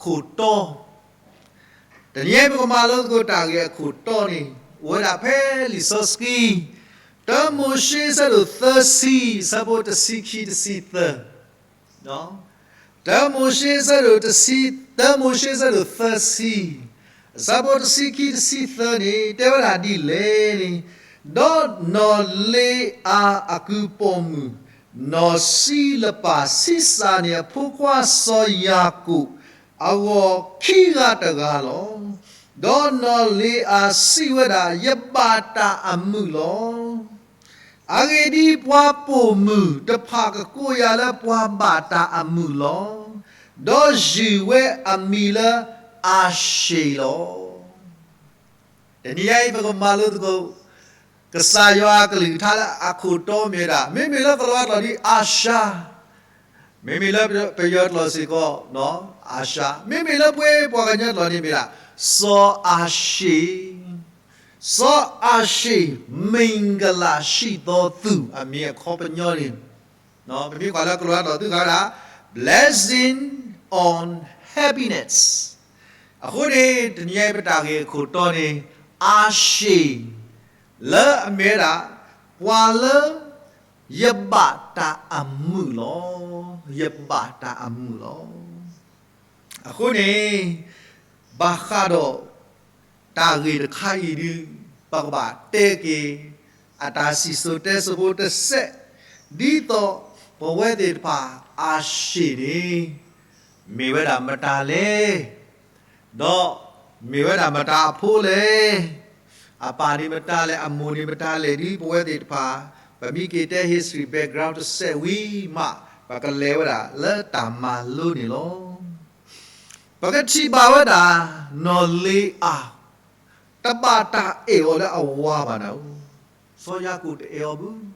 အခိၣ်တီ, တနံၤအံၤပကမၤလိသကိးတၢ်ဂ့ၢ်အခိၣ်တီန့ၣ် အိၣ်ဝဲဒၣ်ဖဲလံာ်စီဆှံ တၢမိၤၡ့ဆၢဒိၣ်သၢဆံ အဆၢဖိတဆံခံတဆံသၢ, တၢမိၤၡ့ဆၢဒိၣ်တဆံ, တၢမိၤၡ့ဆၢဒိၣ်သၢဆံ အဆၢဖိတဆံခံတဆံသၢန့ၣ် တဲဝဲဒၣ်ဒ်လဲၣ်န့ၣ်, ဒီးနီၢ်လ့အၤအကုၢ်ပိာ်မုၣ် နီၢ်စံလပၤ ဆံးစၢ်န့ၢ်အဖိခွါစီၤယၤကိာ် အဂီၢ်ခံဂၤတဂၤလီၤ. ဒီးနီၢ်လ့အၤစံးဝဲဒၣ်, ယဘၣ်တၢ်အမုာ်လီၤ. အဂ့ၢ်ဒ်အံၤ, ပှၤပိာ်မုၣ်တဖၣ်ကကိးယၤလၢပှၤဘၣ်တၢ်အမုာ်လီၤ. ဒီးယုၢ်ဝဲအမံၤလၢအၤၡ့ၣ်လီၤ. တနံၤအံၤ ပကမၤလိသကိး ကစၢ်ယွၤအကလုၢ်ကထါလၢအခိၣ်တီမ့ၢ်ဝဲဒၣ်, မ့မ့ၢ်လၢကလံးဝါကျိာ်ဒ်အၤၡါ, မ့မ့ၢ်လၢပယီၤကျိာ်စ့ၢ်ကီး အၤၡါ, မ့မ့ၢ်လၢပှၤကညီကျိာ်န့ၣ်မ့ၢ်ဒၣ် စီၤအၤၡ့ၣ်, စီၤအၤၡ့ၣ် မ့ၢ်ကလၢ်ဆံးသီသူၣ် အမံၤအခီပညီန့ၣ် ပမ့ၢ်ကွၢ်လၢကလံးဝါကျိာ် သုကဝဲဒၣ် blessing on happiness. အဃိန့ၣ် တနံၤအံၤပတၢ်ဂ့ၢ်အခိၣ်တီန့ၣ် အၤၡ့ၣ် လၢအမ့ၢ်ဝဲဒၣ် ပှၤလၢယဘၣ်တၢ်အမုာ်လီၤ. ယဘၣ်တၢ်အမုာ်လီၤ. အဃိန့ၣ် ဘၣ်ဃးဒီး တၢ်ဂ့ၢ်တခါအံၤဒုး ပကဘၣ်တဲက့ၤ အတၢ်စံၣ်စိၤတဲစိၤဖိတစဲး ဒ်သိးပဝဲသ့ၣ်တဖၣ် အၤၡ့ၣ်န့ၣ် မ့ၢ်ဝဲဒၣ်မတၤလဲၣ်, ဒီးမ့ၢ်ဝဲဒၣ်မတၤအဖိလဲၣ်, အပၢ်န့ၣ်မတၤလဲၣ်, အမိၢ်န့ၣ်မတၤလဲၣ်ဒုး ပဝဲသ့ၣ်တဖၣ် ပမ့ၢ်က့ၤတဲ history background တစဲးဝံၤမး ပကလဲၤဝဲဒၣ်လၢတၢ်မၤလိန့ၣ်လီၤ. ပကထံၣ်ဘၣ်ဝဲဒၣ် နီၢ်လ့အၤ တဘၣ်တၢ်အဲၣ်အီၤလၢအဝၤဘၣ်နၤဧၢ, စီၤယၤကိာ်တအဲၣ်အီၤဘၣ်.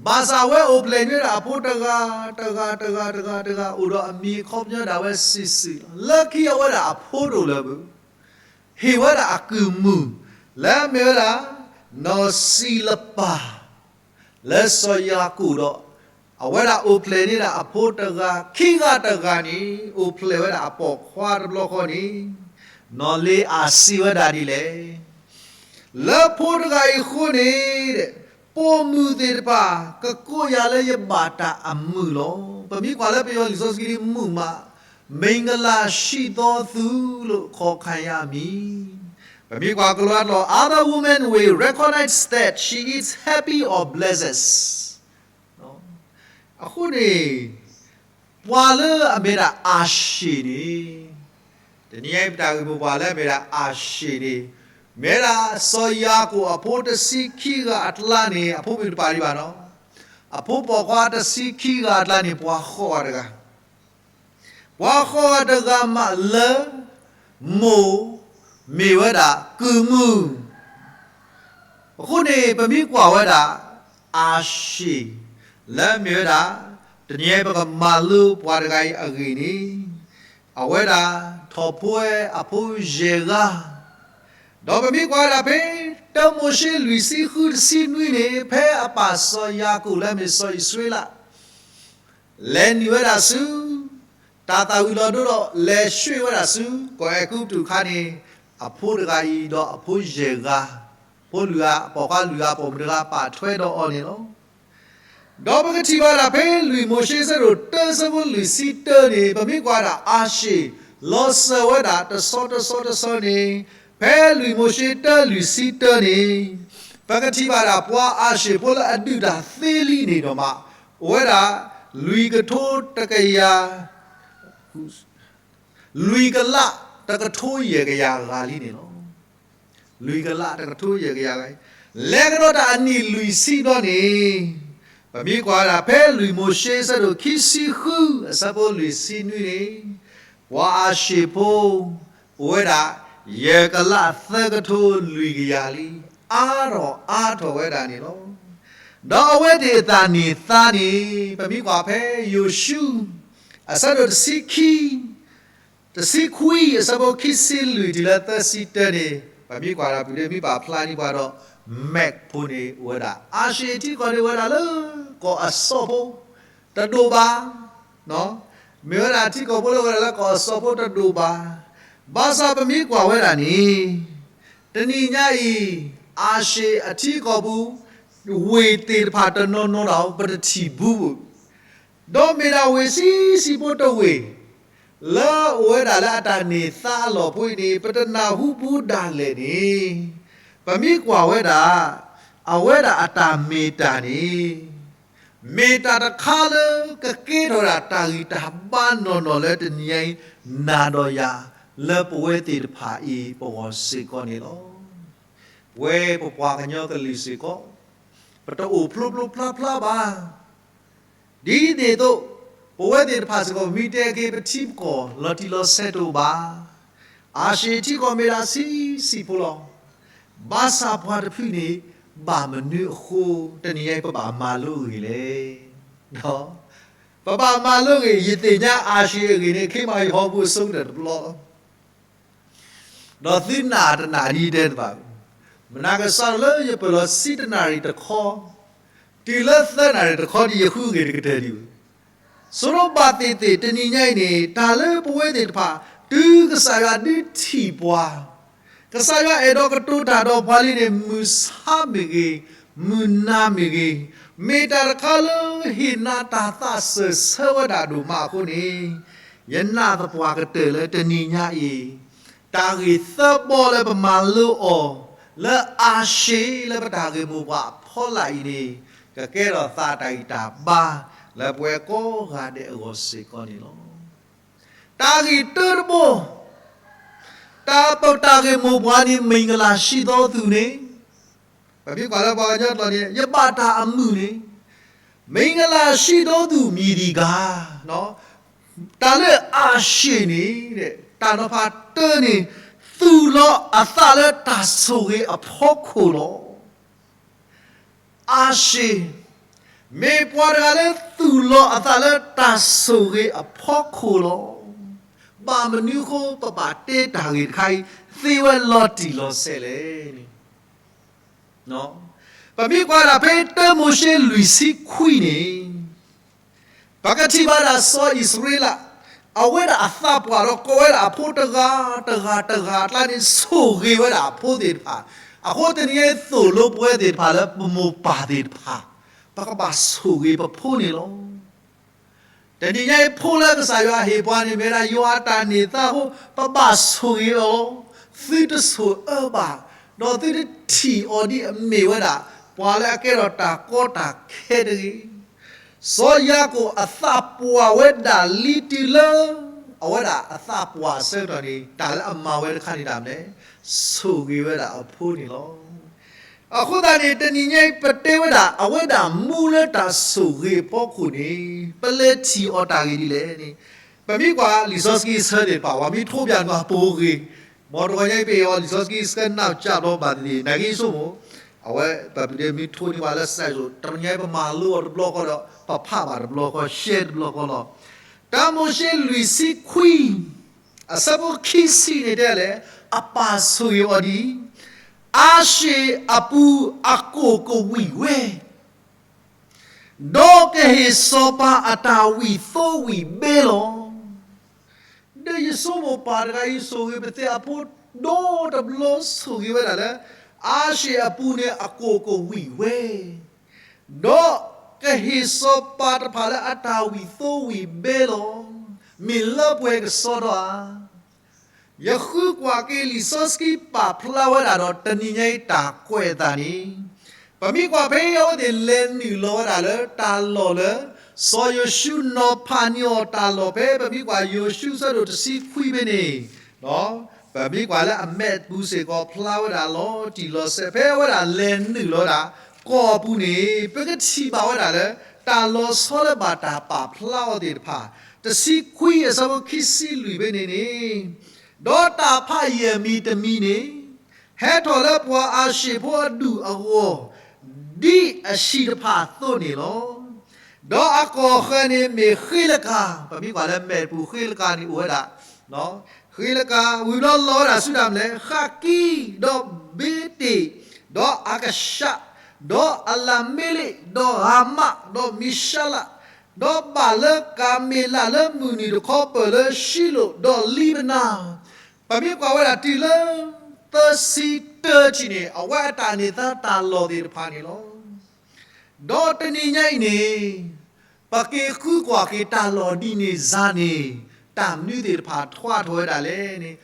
ဘၣ်ဆၣ်အဝဲအိၣ်ဖျဲၣ်န့ၢ်ဝဲဒၣ်အဖိတဂၤ တဂၤ တဂၤ တဂၤ တဂၤ အိၣ်ဒီးအမံၤအခီပညီဒၣ်ဝဲဆံးဆံးလီၤ. လၢခံအဝဲဒၣ်အဖိတအိၣ်လၢၤဘၣ်. ဟ့ၣ်ဝဲဒၣ်အကုၢ်မုၣ် လၢအမ့ၢ်ဝဲဒၣ် နီၢ်စံလပၤ လၢစီၤယၤကိာ်ဒီး အဝဲဒၣ်အိၣ်ဖျဲၣ်န့ၢ်ဒၣ်အဖိတဂၤ ခံဂၤတဂၤန့ၣ် အိၣ်ဖျဲၣ်ဝဲဒၣ်အပိာ်ခွါတဘျီဃီန့ၣ် နီၢ်လ့အၤစံးဝဲဒၣ်ဒ်လဲၣ်, လၢဖိတဂၤအံၤအဃိန့ၣ် ပိာ်မုၣ်သ့ၣ်တဖၣ် ကကိးယၤလၢယဘၣ်တၢ်အမုာ်လီၤ. ပမ့ၢ်ကွၢ်လၢပယီၤလံာ်စီဆှံဒ်မုာ်မး မ့ၢ်ကလၢ်ဆံးသီသူၣ် လို့ခေါ်ခံရမည်. ပမ့ၢ်ကွၢ်ကလံးဝါကျိာ် other women will recognize that she is happy or blessed. အဃိန့ၣ် ပှၤလၢအမ့ၢ်ဒၣ်အၤၡ့ၣ်န့ၣ်, တနံၤအံၤပတၢ်ဂ့ၢ်မိၢ်ပှၢ်လၢအမ့ၢ်ဒၣ်အၤၡ့ၣ်န့ၣ်, မ့ၢ်ဒၣ်စီၤယၤကိာ်အဖိတဆံခံဂၤအကျါန့ၣ် အဖိမုၣ်တပာ်ဒံးဘၣ်နီၤ, အဖိပိာ်ခွါတဆံခံဂၤအကျါန့ၣ် ပှၤဃိးဂၤတဂၤ ပှၤဃိးဂၤတဂၤမးလၢ မိၢ်မ့ၢ်ဝဲဒၣ်ကုၢ်မုၣ်. အဃိန့ၣ် ပမ့ၢ်ကွၢ်ဝဲဒၣ် အၤၡ့ၣ် လၢမ့ၢ်ဝဲဒၣ် တနံၤအံၤပကမၤလိပှၤတဂၤအံၤအဂ့ၢ်န့ၣ်, အဝဲဒၣ်ထီၣ်ဖိဝဲအဖိယဲၢ်ဂၤ, ဒီးပမ့ၢ်ကွၢ်ဝဲဒၣ်ဖဲ တၢမိၤၡ့လွံၢ်ဆံဃုတဆံနွံန့ၣ် ဖဲအပၢ်စီၤယၤကိာ်လၢအမ့ၢ်စီၤအံၣ်စရ့လး လဲၤနုာ်ဝဲဒၣ်ဆူ တၢ်သၣ်ဝံၤလီၤဒိဒီး လဲၤဆှ့ဝဲဒၣ်ဆူ ကီၢ်အဲၤကူပတူးအခါန့ၣ်, အဖိတဂၤအံၤဒီးအဖိယဲၢ်ဂၤ, ဖိလွံၢ်ဂၤ, ပိာ်ခွါလွံၢ်ဂၤ ပိာ်မုၣ်တဂၤ ပာ်ထွဲဒီးအီၤန့ၣ်လီၤ. ဒီးပကထံၣ်ဘၣ်ဒၣ်ဖဲလွံၢ်မိၤၡ့ဆၢဒိၣ်တၢဆၢဖိလွံၢ်ဆံတၢန့ၣ် ပမ့ၢ်ကွၢ်ဒၣ်အၤၡ့ၣ် လီၤစၢၤဝဲဒၣ်တဆီတဆီတဆီန့ၣ်, ဖဲလွံၢ်မိၤၡ့တၢလွံၢ်ဆံတၢန့ၣ်, ပကထံၣ်ဘၣ်ဒၣ်ပှၤအၤၡ့ၣ်ဖိလၢအဒုးတၢ်သ့လံန့ၣ်ဒီးမး, အိၣ်ဝဲဒၣ် လွံၢ်ကထိတကယၤ လွံၢ်ကလးတကထိယဲၢ်ကယၤဂၤလံန့ၣ်လီၤ. လွံၢ်ကလးတကထိယဲၢ်ကယၤဂၤ, လဲၤကဒီးတၢ်အနံၣ်လွံၢ်ဆံဘျီန့ၣ်, ပမ့ၢ်ကွၢ်ဝဲဒၣ်ဖဲလွံၢ်မိၤၡ့ဆၢဒိၣ်ခံဆံဃု အဆၢဖိလွံၢ်ဆံနွံန့ၣ်, ပှၤအၤၡ့ၣ်ဖိ အိၣ်ဝဲဒၣ် ယဲၢ်ကလးသၢကထိလွံၢ်ကယၤလံ, အါထီၣ်အါထီၣ်ဝဲဒၣ်န့ၣ်လီၤ. ဒီးအဝဲသ့ၣ်အတၢ်န့ၢ်သါန့ၣ် ပမ့ၢ်ကွၢ်ဖဲယိၤၡူ အဆၢဒိၣ်တဆံခံ တဆံခွံ အဆၢဖိခံဆံလွံၢ်တုၤလၢသၢဆံတၢန့ၣ်, ပမ့ၢ်ကွၢ်ဒီးပဒိးမ့ၢ်ပာ်ဖျါန့ၢ်ပှၤဒီး map ဖိန့ၣ်အိၣ်ဝဲဒၣ် အၤၡ့ၣ်ထံကီၢ်န့ၣ်အိၣ်ဝဲဒၣ်လၢ ကီၢ်အစီဖိ တဒိၣ်ဘၣ်, နီၤ မ့ၢ်ဝဲဒၣ်ထံကီၢ်ဖိလၢဝဲဒၣ်လၢကီၢ်အစီဖိတဒိၣ်ဘၣ်. ဘၣ်ဆၣ်ပမ့ၢ်ကွၢ်ဝဲဒၣ်န့ၣ်, တနံၤညါအံၤ, အၤၡ့ၣ်အထံကီၢ်ပူၤ, ဝ့ၢ်သ့ၣ်တဖၣ်တနီၤနီၤဒီး ပတထံၣ်ဘူးဘၣ်. ဒီးမ့ၢ်ဒၣ်ဝ့ၢ်ဆံးဆံးဖိတဝ့ၢ် လၢအအိၣ်ဝဲဒၣ်လၢအတၢ်န့ၢ်သါအလီၢ်ဖိအံၤန့ၣ် ပတနၢ်ဟူဘူးဒၣ်လဲာ်န့ၣ်, ပမ့ၢ်ကွၢ်ဝဲဒၣ် အဝဲဒၣ်အတၢ်မ့ၢ်တၢ်န့ၣ် မ့ၢ်တၢ်တခါလၢကကဲထီၣ်ဝဲဒၣ်တၢ်ဂံၢ်တၢ်ဘါနီၢ်နီၢ်လၢတနံၤညါအံၤ နၤဒီးယၤ လၢပဝဲသ့ၣ်တဖၣ်အံၤပဂီၢ်စ့ၢ်ကီးန့ၣ်လီၤ. ပဝဲပပှၤကညီကလုာ်စ့ၢ်ကီး ပတအိၣ်ဖျိဖျိဖျါဖျါဘၣ်. ဒ်န့ၣ်အသိး, ပဝဲသ့ၣ်တဖၣ်စ့ၢ်ကီး ပမ့ၢ်တဲက့ၤပထံပကီၢ် လီၤတံၢ်လီၤဆဲးတအိၣ်ဘၣ်. အၤၡ့ၣ်ထံကီၢ်မ့ၢ်ဒၣ်ဆံးဆံးဖိလီၤ. ဘၣ်ဆၣ်ပှၤတဖုန့ၣ် ဘၣ်မနုၤအဃိ တနံၤညါအံၤပဘၣ်မၤလိအဂ့ၢ်လဲၣ်. ပဘၣ်မၤလိအဂ့ၢ် ယသ့ၣ်ညါအၤၡ့ၣ်အဂ့ၢ်န့ၣ် ခ့မၤယဟီၣ်ပူၤအဆိကတၢၢ်တဘျီ ဒီးသုနာ်တနာ်ဒ်ယတဲတဘၣ်, မနၤကစးထီၣ်လၢယပၢၢ်လီၤဆံတနၣ်ရံၣ်တခီ, တုၤလၢသၢနၣ်ရံၣ်တခီ ဒ်ယဃုအဂ့ၢ်တကတၢၢ်ဒံးဘၣ်. ဆိဘၣ်သ့ၣ်သ့ၣ် တနံၤညါအံၤန့ၣ် တၢ်လၢပဝဲသ့ၣ်တဖၣ် တုၤကစၢ်ယွၤဒုးထံၣ်ပှၤ, ကစၢ်ယွၤအဲၣ်ဒိးကတိၤတၢ်ဒီးပှၤလံန့ၣ် မုၢ်ဆါမ့ၢ်ဂ့ၤ, မုၢ်နၤမ့ၢ်ဂ့ၤ, မ့ၢ်တၢ်တခါလၢဟ့ၣ်နၤတၢ်သးစၢၢ်ဆၢဝဲဒၣ်ဒိၣ်မးအဃိန့ၣ်, ယနာ်သပှၢ်ကတၢၢ်လၢတနံၤညါအံၤ တၢ်ဂ့ၢ်သၢဘီလၢပမၤလိအီၤ လၢအၤၡ့ၣ်လၢပတၢ်ဂ့ၢ်မိၢ်ပှၢ်အဖီလာ်အံၤန့ၣ်, ကကဲထီၣ်သးတၢ်ဂံၢ်တၢ်ဘါ လၢပဝဲကိးဂၤဒဲးအဂီၢ်စ့ၢ်ကီးန့ၣ်လီၤ. တၢ်ဂ့ၢ်တၢတဘီ, တၢ်ပတၢ်ဂ့ၢ်မိၢ်ပှၢ်န့ၣ် မ့ၢ်ဂ့ၤလၢ်ဆံးဒီးသူန့ၣ်, ပမ့ၢ်ကွၢ်လၢပှၤကညီကျိာ်န့ၣ် ယဘၣ်တၢ်အမုာ်န့ၣ်, မ့ၢ်ဂ့ၤလၢ်ဆံးဒီးသူမံၤဒံးဂၤ, တၢ်လၢအၤၡ့ၣ်န့ၣ်, တၢ်နီၤဖးတၢန့ၣ် သူၣ်လီၤအသးလၢတၢ်ဆိၣ်ဂ့ၤအဖီခိၣ်လီၤ. အၤၡ့ၣ် မ့ၢ်ပှၤတဂၤလၢသူၣ်လီၤအသးလၢတၢ်ဆိၣ်ဂ့ၤအဖီခိၣ်လီၤ. ဘၣ်မနုၤအဃိ ပဘၣ်တဲတၢ်ဂ့ၢ်တခါအံၤ သ့ဝဲလီၤတံၢ်လီၤဆဲးလဲၣ်န့ၣ်, ပမ့ၢ်ကွၢ်ဒၣ်ဖဲတၢမိၤၡ့လွံၢ်ဆံခွံန့ၣ်, ပကထံၣ်ဘၣ်ဒၣ်စီၤအံၣ်စရ့လး, အဝဲဒၣ်အသးပှၢ်ဒီးကိးဝဲဒၣ်အဖိတဂၤတဂၤတဂၤအကျါန့ၣ် ဆိၣ်ဂ့ၤဝဲဒၣ်အဖိသ့ၣ်တဖၣ်, အဃိတနံၤအံၤသိၣ်လိပဝဲသ့ၣ်တဖၣ်လၢ ပမိၢ်ပၢ်သ့ၣ်တဖၣ်, ပကဘၣ်ဆိၣ်ဂ့ၤပဖိန့ၣ်လီၤ. တနံၤညါအံၤဖိလၢကစၢ်ယွၤဟ့ၣ်ပှၤန့ၣ် မ့ၢ်ဝဲဒၣ်ယွၤအတၢ်န့ၢ်သါအဃိ ပဘၣ်ဆိၣ်ဂ့ၤအီၤလီၤ. သုတဆိၣ်အၢဘၣ်, ဒီးသုတထံၣ်အီၤဒ်အမ့ၢ်ဝဲဒၣ် ပှၤလၢအကဲထီၣ်တၢ်ကီတၢ်ခဲတဂ့ၤ. စီၤယၤကိာ်အသးပှၢ်ဝဲဒၣ်လံတုၤလၢ အဝဲဒၣ်အသးပှၢ်အဆၢကတီၢ်န့ၣ် တၢ်လၢအမၤဝဲတခါန့ၣ်တၢ်မနုၤလဲၣ်, ဆိၣ်ဂ့ၤဝဲဒၣ်အဖိန့ၣ်လီၤ. အဃိသတးန့ၣ် တနံၤညါအံၤ ပတဲဝဲဒၣ် အဝဲဒၣ်မူလၢတၢ်ဆိၣ်ဂ့ၤအဖီခိၣ်န့ၣ် ပလဲၤထံၣ်အီၤတၢ်ဂ့ၢ်ဒ်လဲၣ်န့ၣ်, ပမ့ၢ်ကွၢ်လံာ်စီဆှံအဆၢသ့ၣ်တဖၣ် ပှၤမ့ၢ်ထိးပၠးနွါပိၤဂ့ၤ, မ်တဂီၤညါအံၤပအီၤ လံာ်စီဆှံအဆၢနၢ်ကၠၢ်ဘျီဘၣ်သ့ၣ်သ့ၣ် နာ်က့ဆိကမိၣ်, အဝဲပပုၢ်ဒ့မ့ၢ်ထိးန့ၢ်ပှၤလၢစဲးစိၤ တနံၤညါအံၤ ပမၤလိအီၤတဘျီဃီဒီး ပဖးဘၣ်တဘျီဃီ ရှဲတဘျီဃီလီၤ. တၢမိၤၡ့လွံၢ်ဆံခွံ အဆၢဖိခံဆံန့ၣ်တဲလဲၣ်, အပၢ်ဆိၣ်ဂ့ၤအီၤဒ်အံၤ, အၤၡ့ၣ်အပူၤအကိၣ်ကဝံၣ်ဝဲ, ဒီးကဟ့ၣ်စီၤပၤအတၢ်ဝံၣ်သိဝံၣ်ဘဲလီၤ. ဒီးယဆိကမိၣ်ပၢ်တဂၤအံၤ ဆိၣ်ဂ့ၤပသ့ၣ်အဖိဒီတဘျီ ဆိၣ်ဂ့ၤဝဲဒၣ်လၢ အၤၡ့ၣ်အပူၤန့ၣ် အကိၣ်ကဝံၣ်ဝဲ ဒီးကဟ့ၣ်စီၤပၤတဖၣ်လၢအတၢ်ဝံၣ်သိဝံၣ်ဘဲလီၤ. မ့ၢ်လၢပှဲၤကစီဒီဧါ. ယဃုကွၢ်က့ၤလံာ်စီဆှံပာ်ဖျါဝဲဒၣ်ဒီး တနံၤညါအံၤတၢ်ကွဲးအသးန့ၣ်, ပမ့ၢ်ကွၢ်ဖဲအဝဲသ့ၣ်လဲၤနုာ်လီၤဝဲဒၣ်လၢတၢ်လီၢ်လၢ စီၤယိၤၡူနီၤဖးန့ၢ်အီၤတၢ်လီၢ်ဖဲ ပမ့ၢ်ကွၢ်ယိၤၡူအဆၢဒိၣ်တဆံခွံဖဲန့ၣ်, ပမ့ၢ်ကွၢ်လၢအမဲာ်ပူၤစ့ၢ်ကီးဖျါဝဲဒၣ်လီၤတံၢ်လီၤဆဲး ဖဲအဝဲဒၣ်လဲၤနုာ်လီၤဝဲဒၣ်ကီၢ်ပူၤန့ၣ် ပကထံၣ်ဘၣ်ဝဲဒၣ်လၢ တၢ်လီၤဆီလၢဘၣ်တၢ်ပာ်ဖျါအီၤသ့ၣ်တဖၣ် တဆံခွံအဆၢဖိခံဆံလွံၢ်ဖဲန့ၣ်န့ၣ်, ဒီးတၢ်ဖးယံာ်အမံၤတမံၤန့ၣ် ဟဲထီၣ်လၢပှၤအၤၡ့ၣ်ဖိအဒူၣ်အဂီၢ် ဒ်အဆံးတဖၣ်အသိးန့ၣ်လီၤ. ဒီးအကီၢ်ဃၢၤန့ၣ်မ့ၢ်ဃ့လကၤ, ပမ့ၢ်ကွၢ်လၢမဲာ်ပူၤဃ့လကၤန့ၣ်အိၣ်ဝဲဒၣ်, ဃ့လကၤ ဝံၤဘျီလီၤဝဲဒၣ်ဆူတၢ်မနုၤလဲၣ်, ဃးကံ, ဒီးဘ့တ့ၣ်, ဒီးအၤကၡး, ဒီးအလၤမ့လ့း, ဒီးရၤမး, ဒီးမံၤၡလး, ဒီးဘၣ်လၢကၤမ့လးလၢမုၢ်နုာ်တခီပၢၢ်လၢၡံလိာ်ဒီးလံဘနၤ, ပမ့ၢ်ကွၢ်ဝဲဒၣ်တုၤလၢသၢဆံတၢထံၣ်န့ၣ် အဝဲအတၢ်န့ၢ်သါတၢ်လီၢ်သ့ၣ်တဖၣ်န့ၣ်လီၤ. ဒီးတနံၤညါအံၤန့ၣ် ပက့ၤဃုကွၢ်က့ၤတၢ်လီၢ်ဒ်န့ၣ်စ့ၢ်န့ၣ် တၢ်မနုၤသ့ၣ်တဖၣ်ထွါထီၣ်ဝဲဒၣ်လဲၣ်န့ၣ်,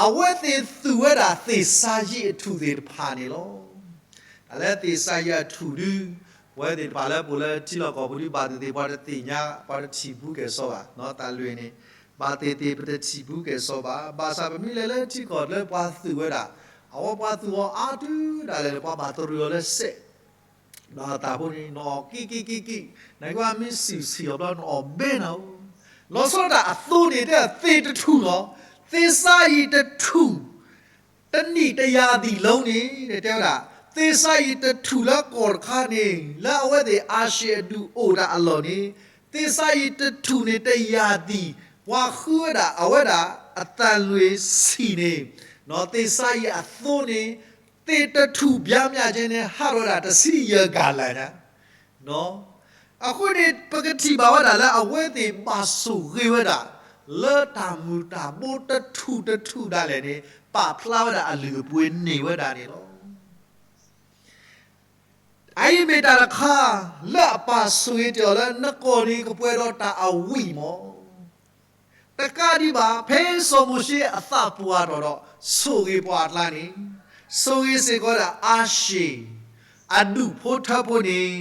အဝဲသ့ၣ်သူၣ်ဝဲဒၣ်သ့ၣ်စါယံးအထူၣ်သ့ၣ်တဖၣ်န့ၣ်လီၤ. တၢ်လၢသ့ၣ်စါယံးအထူၣ်ဒု, ပဝဲသ့ၣ်တဖၣ်လၢပအိၣ်လၢထံလီၢ်ကီၢ်ပူၤဒု ဘၣ်သ့ၣ်သ့ၣ် ပှၤတသ့ၣ်ညါ ပှၤတထံၣ်ဘူးကဲၣ်ဆိးဘၣ်, တၢ်လွံၢ်န့ၣ် ဘၣ်သ့ၣ်သ့ၣ်ပတထံၣ်ဘူးကဲၣ်ဆိးဘၣ်. ဘၣ်ဆၣ်ပမ့ၢ်လဲၤလၢထံကီၢ်လၢပှၤသူၣ်ဝဲဒၣ်, အဝဲပှၤသူၣ်အီၤအါတုၤဒၣ်လဲာ်လၢပှၤဘၣ်တရံးအီၤလၢစဲး ဒီးအသးဖိန့ၣ် နအီၣ်ကံကံကံကံ, နကွၢ်မ့ၢ်စံၣ်ဆံၣ်အီၤဘျီ နအီၣ်ဘဲနၤဧိၤ, လီၤဆီဒၣ်တၢ်အသိန့ၣ် တဲသ့ၣ်တထူၣ်လီၤ. သ့ၣ်စါယံးတထူၣ်, တနံၣ်တယၤသံၣ်လီၤန့ၣ် တဲဝဲဒၣ်, သ့ၣ်စါယံးတထူၣ်လၢကီၢ်တခါန့ၣ် လၢအဝဲသ့ၣ်အၤၡ့ၣ်အဒူၣ်အိၣ်တၢ်အလီၢ်န့ၣ်, သ့ၣ်စါယံးတထူၣ်န့ၣ်တယၤသံၣ်, ပှၤဃုဝဲဒၣ် အဝဲဒၣ်အသၣ်လွံၢ်ဆံၣ်န့ၣ်, သ့ၣ်စါယံးအသိန့ၣ် သ့ၣ်တထူၣ်ဘျါမးကဲန့ၣ် ဟးထီၣ်ဝဲဒၣ်တဆံယဲၢ်ကၤလၢာ်န့ၣ်, အဃိန့ၣ် ပကထံၣ်ဘၣ်ဝဲဒၣ်လၢအဝဲသ့ၣ်ဘၣ်ဆိၣ်ဂ့ၤဝဲဒၣ် လၢတၢ်မုာ်တၢ်ဘိတထူၣ်တထူၣ်ဒၣ်လဲာ်န့ၣ် ပာ်ဖျါဝဲဒၣ်အလုၢ်အပှ့ၤန့ၢ်ဝဲဒၣ်န့ၣ်လီၤ. အအံၤမ့ၢ်တၢ်တခါ လၢအပာ်ဆိၣ်ဂ့ၤတ့ၢ်အီၤလၢ နကီၢ်န့ၣ်ကပှဲၤဒီးတၢ်အဝံၣ်မး တကးဒံးဘၣ် ဖဲစီၤမိၤၡ့အသးပှၢ်ထီၣ်ဒီး ဆိၣ်ဂ့ၤပှၤအကျါန့ၣ်, ဆိၣ်ဂ့ၤစ့ၢ်ကီးဝဲဒၣ်အၤၡ့ၣ် အဒူၣ်ဖိထၢဖိန့ၣ်,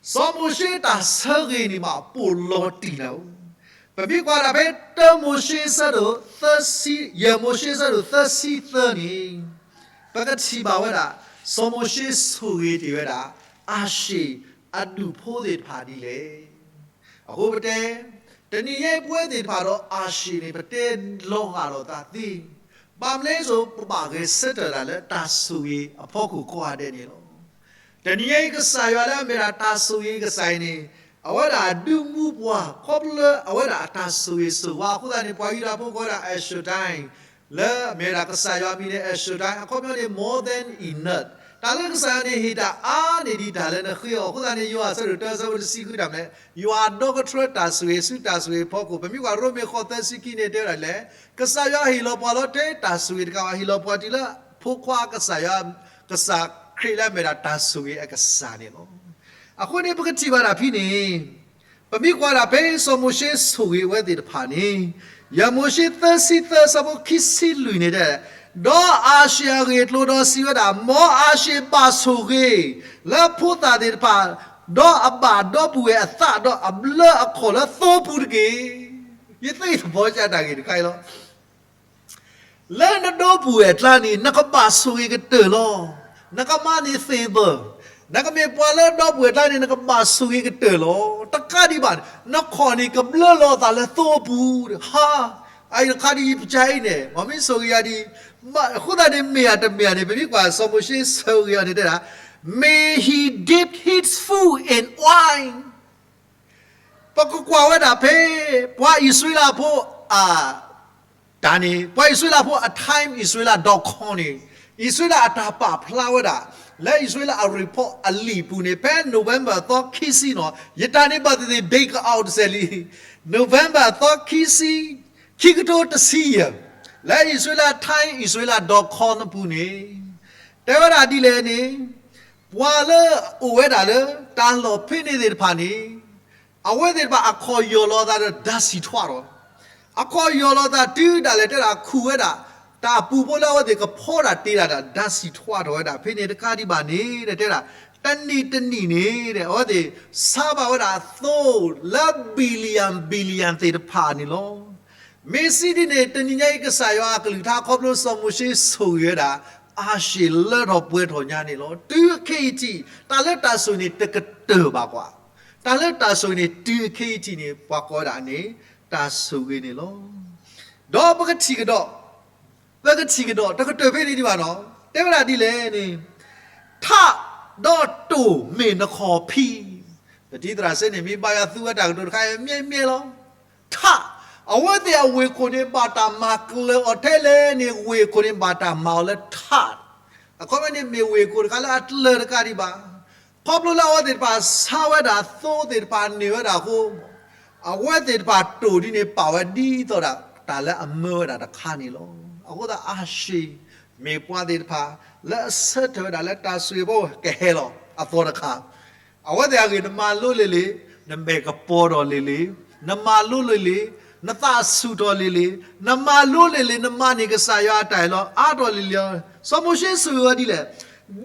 စီၤမိၤၡ့တၢ်ဆၢဂ့ၤန့ၣ်မး ပိာ်လီၤတံၢ်လီၤ. ပမ့ၢ်ကွၢ်ဒၣ်ဖဲ တၢမိၤၡ့ဆၢဒိၣ်, ယဲၢ်မိၤၡ့ဆၢဒိၣ်သၢဆံသၢန့ၣ်, ပကထံၣ်ဘၣ်ဝဲဒၣ် စီၤမိၤၡ့ဆိၣ်ဂ့ၤတ့ၢ်ဝဲဒၣ် အၤၡ့ၣ်အဒူၣ်ဖိသ့ၣ်တဖၣ်ဒ်လဲၣ်. အဃိပတဲ, တနံၤညါအံၤပဝဲသ့ၣ်တဖၣ်ဒီးအၤၡ့ၣ်န့ၣ် ပတဲလီၤဂာ်လိာ်သးသ့, ဘၣ်မနုၤလဲၣ် ပဘၣ်ဂဲၤဆၢထၢၣ်ဒၣ်လၢတၢ်ဆိၣ်ဂ့ၤအဖီခိၣ်ကိးဂၤဒဲးန့ၣ်လီၤ. တနံၤညါအံၤ ကစၢ်ယွၤလၢအမ့ၢ်ဒၣ်တၢ်ဆိၣ်ဂ့ၤကစၢ်အံၤန့ၣ်, အဝဲဒၣ်ဒုးမူပှၤ ခီဖျိလၢအဝဲဒၣ်အတၢ်ဆိၣ်ဂ့ၤဆိၣ်ဝါအဃိသတးန့ၣ် ပှၤယူဒၤဖိကိးဝဲဒၣ် El Shaddai, လၢအမ့ၢ်ဝဲဒၣ်ကစၢ်ယွၤအမံၤန့ၣ် El Shaddai အခီပညီန့ၣ် more than enough, တၢ်လၢကစၢ်ယွၤန့ၣ်ဟ့ၣ်တၢ်အါန့ၢ်ဒံးတၢ်လၢနဃ့အီၤအဃိသတးန့ၣ် ယိၤဟၣ်ဆၢဒိၣ်တၢဆၢဖိတဆံဃုတၢ်မနုၤလဲၣ်, ယွၤဒီကထြၢတၢ်ဆိၣ်ဂ့ၤဆူတၢ်ဆိၣ်ဂ့ၤအဖီခိၣ်, ပမ့ၢ်ကွၢ်ရိမ့ၤဃိးသၢဆံခံန့ၣ် တဲဝဲဒၣ်လဲၣ်, ကစၢ်ယွၤဟ့ၣ်လီၤပှၤလီၤတဲာ်တၢ်ဆိၣ်ဂ့ၤတကးဘၣ် ဟ့ၣ်လီၤပှၤတုၤလၢဖိခွါကစၢ်ယွၤ, ကစၢ်ခရံာ်လၢအမ့ၢ်ဒၣ်တၢ်ဆိၣ်ဂ့ၤအကစၢ်န့ၣ်လီၤ. အဃိန့ၣ် ပကထံၣ်ဘၣ်ဒၣ်ဖဲန့ၣ်, ပမ့ၢ်ကွၢ်ဒၣ်ဖဲစီၤမိၤၡ့ဆိၣ်ဂ့ၤအဝဲသ့ၣ်တဖၣ်န့ၣ်, ယဲၢ်မိၤၡ့သၢဆံသၢဆၢဖိခံဆံလွံၢ်န့ၣ်တဲ, ဒီးအၤၡ့ၣ်အဂ့ၢ်အကျိၤဒီးစံးဝဲဒၣ်, မ်အၤၡ့ၣ်ဘၣ်ဆိၣ်ဂ့ၤ လၢဖိသၣ်သ့ၣ်တဖၣ်, ဒီးအဘၣ်ဒီပုၢ်ဝဲၢ်အသးဒီးအဘျၢအခီၣ်လၢသိပူၤတက့ၢ်. ယသ့ၣ်တဘီကၢ်တၢ်ဂ့ၢ်တခါအံၤလီၤ. လၢနဒီပုၢ်ဝဲၢ်အကျါန့ၣ် နကဘၣ်ဆိၣ်ဂ့ၤကတၢၢ်လီၤ. နကမၤန့ၢ်သ့ၣ်ဘၢၣ်, နကမ့ၢ်ပှၤလၢဒီပုၢ်ဝဲၢ်အကျါန့ၣ် နကဘၣ်ဆိၣ်ဂ့ၤကတၢၢ်လီၤ. တကးဒံးဘၣ်, နခီၣ်န့ၣ်ကဘျၢလီၤအသးလၢသိပူၤ, ဟါ, အအံၤတခါဒ်ယပစၢ်အံၤန့ၣ် မ့မ့ၢ်ဆိၣ်ဂ့ၤယၤဒ်အံၤ, အဃိသတးန့ၣ် မ့ၢ်ဧါတမ့ၢ်ဧါန့ၣ် ပမ့ၢ်ကွၢ်စီၤမိၤၡ့ဆိၣ်ဂ့ၤအီၤန့ၣ်တဲဒၣ်, May he dip his foot in wine. ပကကွၢ်ဝဲဒၣ်ဖဲ ပှၤအံၣ်စရ့လးဖိအ တၢ်န့ၣ် ပှၤအံၣ်စရ့လးဖိအ time အံၣ်စရ့လး dot com န့ၣ်, အံၣ်စရ့လးအတၢ်ပာ်ဖျါဝဲဒၣ်, လၢအံၣ်စရ့လးအ report အလံာ်ပူၤန့ၣ် ဖဲ November အသီခံဆံနီၤ, ယတၢ်န့ၣ်ဘၣ်သ့ၣ်သ့ၣ် date out တစဲးလံ, November အသီခံဆံ, ခံကထိတဆံယဲၢ်, လၢအံၣ်စရ့လး time အံၣ်စရ့လး dot com အပူၤန့ၣ်, တဲဝဲဒၣ်ဒ်လဲၣ်န့ၣ်, ပှၤလၢအအိၣ်ဝဲဒၣ်လၢ တၢ်လီၢ်ဖဲန့ၣ်သ့ၣ်တဖၣ်န့ၣ် အဝဲသ့ၣ်တဖၣ်အခီၣ်ယီၢ်လီၤသးဒီးဓာတ်ဆီထွဲဒီး, အခီၣ်ယီၢ်လီၤသးတုၤဒၣ်လဲာ်တဲဒၣ်ခူၣ်ဝဲဒၣ်, တၢ်အပူၤဖိလၢအဝဲသ့ၣ်ကဖီဒၣ်တ့ဒၣ်ဒီး ဓာတ်ဆီထွဲထီၣ်ဝဲဒၣ် ဖဲန့ၣ်တကးဒံးဘၣ်န့ၣ် တဲဒၣ်, တနံၣ်တနံၣ်န့ၣ် အဝဲသ့ၣ် ဆါဘၣ်ဝဲဒၣ်အသိလၢ billion billion သ့ၣ်တဖၣ်န့ၣ်လီၤ. မ့ၢ်စံးဒ်န့ၣ် တနံၤညါအံၤ ကစၢ်ယွၤအကလုၢ်ကထါခီဖျိစီၤမိၤၡ့ဆိၣ်ဂ့ၤဝဲဒၣ်, အၤၡ့ၣ်လၢထီၣ်ပှဲၤထီၣ်ညါန့ၣ်လီၤ. တုၤခဲအံၤထံး တၢ်လၢတၢ်ဆိၣ်ဂ့ၤန့ၣ်တကတၢၢ်ဘၣ်ကွၢ်, တၢ်လၢတၢ်ဆိၣ်ဂ့ၤန့ၣ် တုၤခဲအံၤထံးန့ၣ် ပှၤကိးဝဲဒၣ်န့ၣ် တၢ်ဆိၣ်ဂ့ၤန့ၣ်လီၤ. ဒီးပကထံၣ်ကဒီး, ပကထံၣ်ကဒီး တကတၢၢ်ဖဲန့ၣ်ဒံးဘၣ်နီၤ, တဲဝဲဒၣ်ဒ်လဲၣ်န့ၣ်, ထးဒီးတိၢ်မ့ၢ်နခီၣ်ဖံး, ပတံၤသရၣ်စ့န့ၣ် မ့ၢ်ဘၣ်ယွၤသူဝဲတၢ်ကတိၤတခါအံၤ မ့ၢ်မ့ၢ်လီၤ. ထး, အဝဲသ့ၣ်အဝ့ၢ်ခိၣ်န့ၣ် ဘၣ်တၢ်မၤကျၢၤအီၤထဲလဲၣ်န့ၣ် ဝ့ၢ်ခိၣ်န့ၣ် ဘၣ်တၢ်မၤအီၤလၢထး, အခီပညီန့ၣ် မ့ၢ်ဝ့ၢ်ခိၣ်တခါလၢအကျၢၤတကးဒံးဘၣ်, ခီဖျိလၢအဝဲသ့ၣ်တဖၣ်ဆါဝဲဒၣ်သိသ့ၣ်တဖၣ်န့ၢ်ဝဲဒၣ်အဃိ အဝဲသ့ၣ်တဖၣ်တိၢ်ဒ်န့ၣ် ပာ်ဝဲဒ်သိးဒၣ်တၢ်လၢအမၢဝဲဒၣ်တခါန့ၣ်လီၤ. အဃိသတးအၤၡ့ၣ် မ့ၢ်ပှၤသ့ၣ်တဖၣ် လၢအဆၢထၢၣ်ဝဲဒၣ်လၢတၢ်ဆိၣ်ဂ့ၤအဖီခိၣ်ကဟဲလီၤအသီတခါ အဝဲသ့ၣ်အဂ့ၢ် နမၤလိလ့ၤလ့ၤ, နမဲာ်ကပီၤထီၣ်လ့ၤလ့ၤ, နမၤလိလ့ၤလ့ၤ, နသးဆူၣ်ထီၣ်လ့ၤလ့ၤ, နမၤလိလ့ၤလ့ၤ, နမၤန့ၢ်ကစၢ်ယွၤအတၢ်အၢၣ်လီၤအါထီၣ်လ့ၤလ့ၤ, စီၤမိၤၡ့ဆိၣ်ဂ့ၤဝဲဒ်လဲၣ်,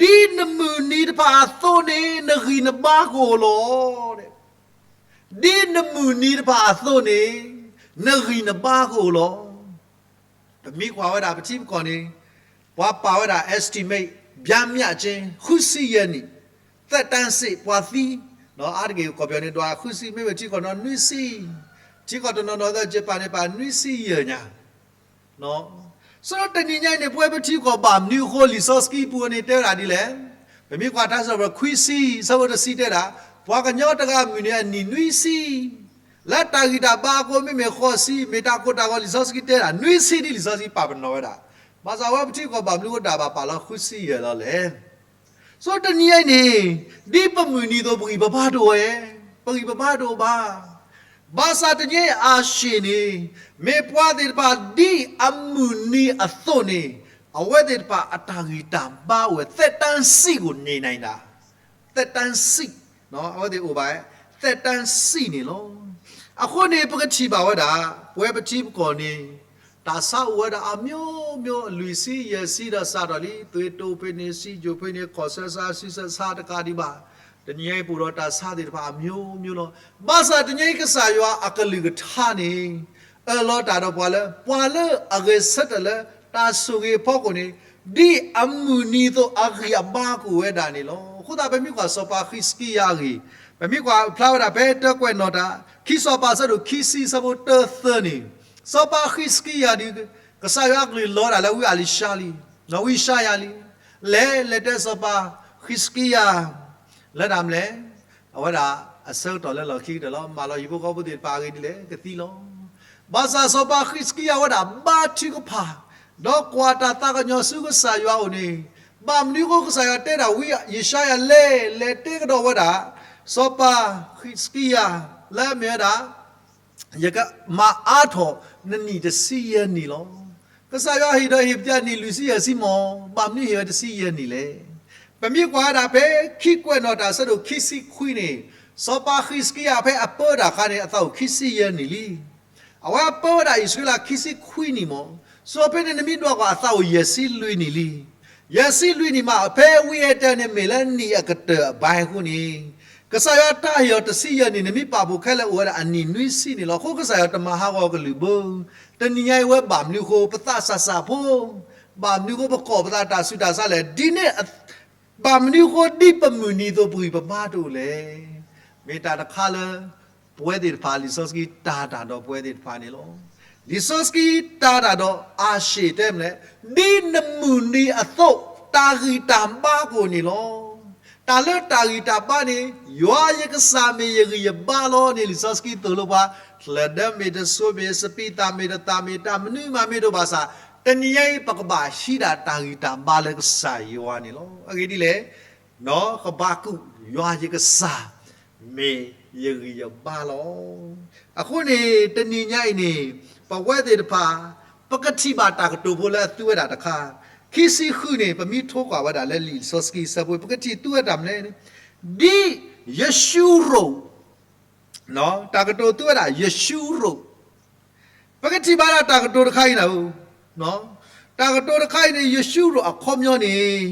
ဒ်နမုၢ်နံၤတဖၣ်အသိးန့ၣ် နဂံၢ်နဘါကအိၣ်လီၤ. ဒ်နမုၢ်နံၤတဖၣ်အသိးန့ၣ် နဂံၢ်နဘါကအိၣ်လီၤ. ပမ့ၢ်ကွၢ်ဝဲဒၣ်ပထံပကီၢ်န့ၣ် ပှၤပာ်ဝဲဒၣ် estimate ပျၢ်မၠးက့ ဃုဆံယဲၢ်နံၣ်, သက်တမ်းစေ့ ပှၤသံ, အါတက့ၢ်ကီၢ်ပယီၤန့ၣ် ဒွးဃုဆံ မ့မ့ၢ်ထံကီၢ်နီၤ နွံဆံ, ထံကီၢ်တနီၤနီၤ Japan န့ၣ် ပာ်နွံဆံယဲၢ်ညါ ဆိတနံၤညါအံၤန့ၣ် ပဝဲပထံကီၢ်ဘၣ်မနုၤအဃိ လံာ်စီဆှံပူၤန့ၣ်တဲဝဲဒၣ်ဒ်လဲၣ်. ပမ့ၢ်ကွၢ်တၢ်စံးပတြၢၤခွံဆံ ဆၢဖိတဆံတဲဒၣ်, ပှၤကညီတဂၤအမုၢ်နံၤအနံၣ်နွံဆံ, လၢတၢ်ဂံၢ်တၢ်ဘါအဃိ မ့မ့ၢ်ဃိးဆံ, မ့ၢ်တၢ်ကိၢ်တၢ်ဂီၤ လံာ်စီဆှံတဲဒၣ် နွံဆံဒ်လံာ်စီဆှံပာ်ပနီၣ်ဝဲဒၣ်, ဘၣ်ဆၣ်ဝဲပထံကီၢ်ဘၣ်မနုၤအဃိတၢ်ဘၣ်ပာ်လီၤဃုဆံယဲၢ်လီၤလဲၣ်. ဆိတနံၤအံၤန့ၣ် ဒ်ပမုၢ်နံၤအသိး ပဂံၢ်ပဘါတအိၣ်ဝဲ, ပဂံၢ်ပဘါတအိၣ်ဘၣ်. ဘၣ်ဆၣ်တနံၤအံၤအၤၡ့ၣ်န့ၣ် မ့ၢ်ပှၤသ့ၣ်တဖၣ်ဒ်အမုၢ်နံၤအသိးန့ၣ် အဝဲသ့ၣ်တဖၣ်အတၢ်ဂံၢ်တၢ်ဘါအိၣ်ဝဲ သက်တမ်းစေ့ ကို နေနိုင်တာ, သက်တမ်းစေ့, အဝဲသ့ၣ်အိၣ်ဘၣ် သက်တမ်းစေ့ န့ၣ်လီၤ. အဃိန့ၣ် ပကထံၣ်ဘၣ်ဝဲဒၣ် ပဝဲပထံပကီၢ်န့ၣ် တၢ်ဆါအိၣ်ဝဲဒၣ်အမျိုးမျိုး လွံၢ်ဆံယဲၢ်ဆံဒီးစးထီၣ်လံ, သွံၣ်တိၣ်ဖဲန့ၣ် စံယိၣ်ဖဲန့ၣ် ခီၣ်ဆၢဆါဆံဆါတကးဒံးဘၣ်. တနံၤအံၤပအိၣ်ဒီးတၢ်ဆါသ့ၣ်တဖၣ်အမျိုးမျိုးလီၤ. ဘၣ်ဆၣ်တနံၤအံၤကစၢ်ယွၤအကလုၢ်ကထါန့ၣ် အၢၣ်လီၤတၢ်ဒီးပှၤလၢ ပှၤလၢအဂဲၤဆၢထၢၣ်လၢတၢ်ဆိၣ်ဂ့ၤအဖီခိၣ်န့ၣ် ဒ်အမုၢ်နံၤအသိးအဂံၢ်အဘါကအိၣ်ဝဲဒၣ်န့ၣ်လီၤ. အဃိသတး ပမ့ၢ်ကွၢ်စီၤပၤဃံးစကံယၤအဂ့ၢ်, ပမ့ၢ်ကွၢ်ဖျါဝဲဒၣ်ဖဲတၢကွဲးနီၣ်တၢ် ခံစီၤပၤဆၢဒိၣ်ခံဆံဆၢဖိတၢသၢန့ၣ်, စီၤပၤဃံးစကံယၤဒုး ကစၢ်ယွၤအကလုၢ်လီၤဒၣ်လၢဝံအၤလံၡါလံ, ဝံယၡါယၤလံ, လဲၤ လဲၤတဲစီၤပၤဃံးစကံယၤ လၢတၢ်မနုၤလဲၣ်, အဝဲဒၣ်အဆၢကတီၢ်လၢလီၢ်ခံကတၢၢ်လီၤ. မၤလီၤဟံၣ်ဖိဃီဖိသ့ၣ်တဖၣ်အဂ့ၢ်ဒ်လဲၣ် ကသံလီၤ. ဘၣ်ဆၣ်စီၤပၤဃံးစကံယၤဝဲဒၣ်ဘါထုကဖၣ်, ဒီးကွၢ်တၢ်သးကညီၤဆူကစၢ်ယွၤအအိၣ်န့ၣ်, ဘၣ်မနုၤအဃိကစၢ်ယွၤတဲဒၣ်ဝံယၡါယၤလဲၤ လဲၤတဲကဒီးဝဲဒၣ် စီၤပၤဃံးစကံယၤ လၢအမ့ၢ်ဝဲဒၣ် ယကမၤအါထီၣ်နနံၣ်တဆံယဲၢ်နံၣ်လီၤ. ကစၢ်ယွၤဟ့ၣ်ဒီးဟ့ၣ်ပသံနံၣ်လွံၢ်ဆံယဲၢ်ဆံမ့ၢ် ဘၣ်မနုၤဟ့ၣ်ဝဲတဆံယဲၢ်နံၣ်လဲၣ်. ပမ့ၢ်ကွၢ်ဝဲဒၣ်ဖဲခံကွဲးနီၣ်တၢ်ဆၢဒိၣ်ခံဆံခွံန့ၣ်, စီၤပၤဃံးစကံယၤဖဲအပၢတၢ်အခါန့ၣ် အသးအိၣ်ခံဆံယဲၢ်နံၣ်လံ. အဝဲအပၢဝဲဒၣ်အံၣ်စရ့လးခံဆံခွံနံၣ်မ့ၢ်, စီၤပၤဖဲန့ၣ်နမ့ၢ်ဒွးကွၢ်အသးအိၣ်ယဲၢ်ဆံလွံၢ်နံၣ်လံ. ယဲၢ်ဆံလွံၢ်နံၣ်မး ဖဲဝံဟဲတဲန့ၣ်မ့ၢ်လၢနံၣ်အကတၢၢ်အဘါအဃိန့ၣ်, ကစၢ်ယွၤတၢ်ဟ့ၣ်အီၤတဆံယဲၢ်နံၣ် နမ့ၢ်ပာ်ဖှိၣ်ခဲလၢာ်အိၣ်ဝဲဒၣ်အနံၣ်နွံဆံနံၣ်လီၤ. အဃိကစၢ်ယွၤတမၤဟးဂီၤကလုၢ်ဘၣ်. တနံၤညါအံၤဝဲဘၣ်မနုၤအဃိ ပသးစၢ်စၢ်ဖိ, ဘၣ်မနုၤအဃိပကိးပသးတၢ်ဆူးတၢ်ဆါလဲၣ်. ဒ်န့ၣ် ဘၣ်မနုၤအဃိဒ်ပမုၢ်နံၤအသိးပဂံၢ်ပဘါတအိၣ်လဲၣ်. မ့ၢ်တၢ်တခါလၢ ပဝဲသ့ၣ်တဖၣ် လံာ်စီဆှံတၤတၢ်ဒီးပဝဲသ့ၣ်တဖၣ်န့ၣ်လီၤ. လံာ်စီဆှံတၤတၢ်ဒီးအၤၡ့ၣ်တဲမနုၤလဲၣ်, ဒ်နမုၢ်နံၤအသိး တၢ်ဂံၢ်တၢ်ဘါကအိၣ်န့ၣ်လီၤ. တၢ်လၢတၢ်ဂံၢ်တၢ်ဘါန့ၣ် ယွၤယကစၢ်မ့ၢ်ယဂံၢ်ယဘါလီၤန့ၣ် လံာ်စီဆှံသိၣ်လိပှၤ, ကျဲဒၢမ့ၢ်တစိၤမ့ၢ် စပံးသၣ်မ့ၢ်တသၣ်မ့ၢ် တၢ်မနုၤမးမ့ၢ်တအိၣ်ဘၣ်ဆၣ်, တနံၤညါအံၤ ပကဘၣ်ဟံးဒၣ်တၢ်ဂံၢ်တၢ်ဘါလၢကစၢ်ယွၤန့ၣ်လီၤ. အဂ့ၢ်ဒ်လဲၣ်, ကဘါကူး ယွၤယကစၢ် မ့ၢ်ယဂံၢ်ယဘါလီၤ. အဃိန့ၣ် တနံၤညါအံၤန့ၣ် ပဝဲသ့ၣ်တဖၣ် ပကထံၣ်ဘၣ်တၢ်ကတိၤဖိလၢအသူဝဲဒၣ်တခါ, ခံဆံဃုန့ၣ် ပမ့ၢ်ထိကွၢ်ဝဲဒၣ်လၢလံာ်စီဆှံဆၢဖိ ပကထံၣ်သူဝဲတၢ်မနုၤလဲၣ်, ဒ်ယရှုရိၣ် တၢ်ကတိၤသူဝဲဒၣ် ယရှုရိၣ် ပကထံၣ်ဘၣ်ဒၣ်တၢ်ကတိၤတခါအံၤန့ၣ်, တၢ်ကတိၤတခါအံၤန့ၣ် ယရှုရိၣ်အခီပညီန့ၣ်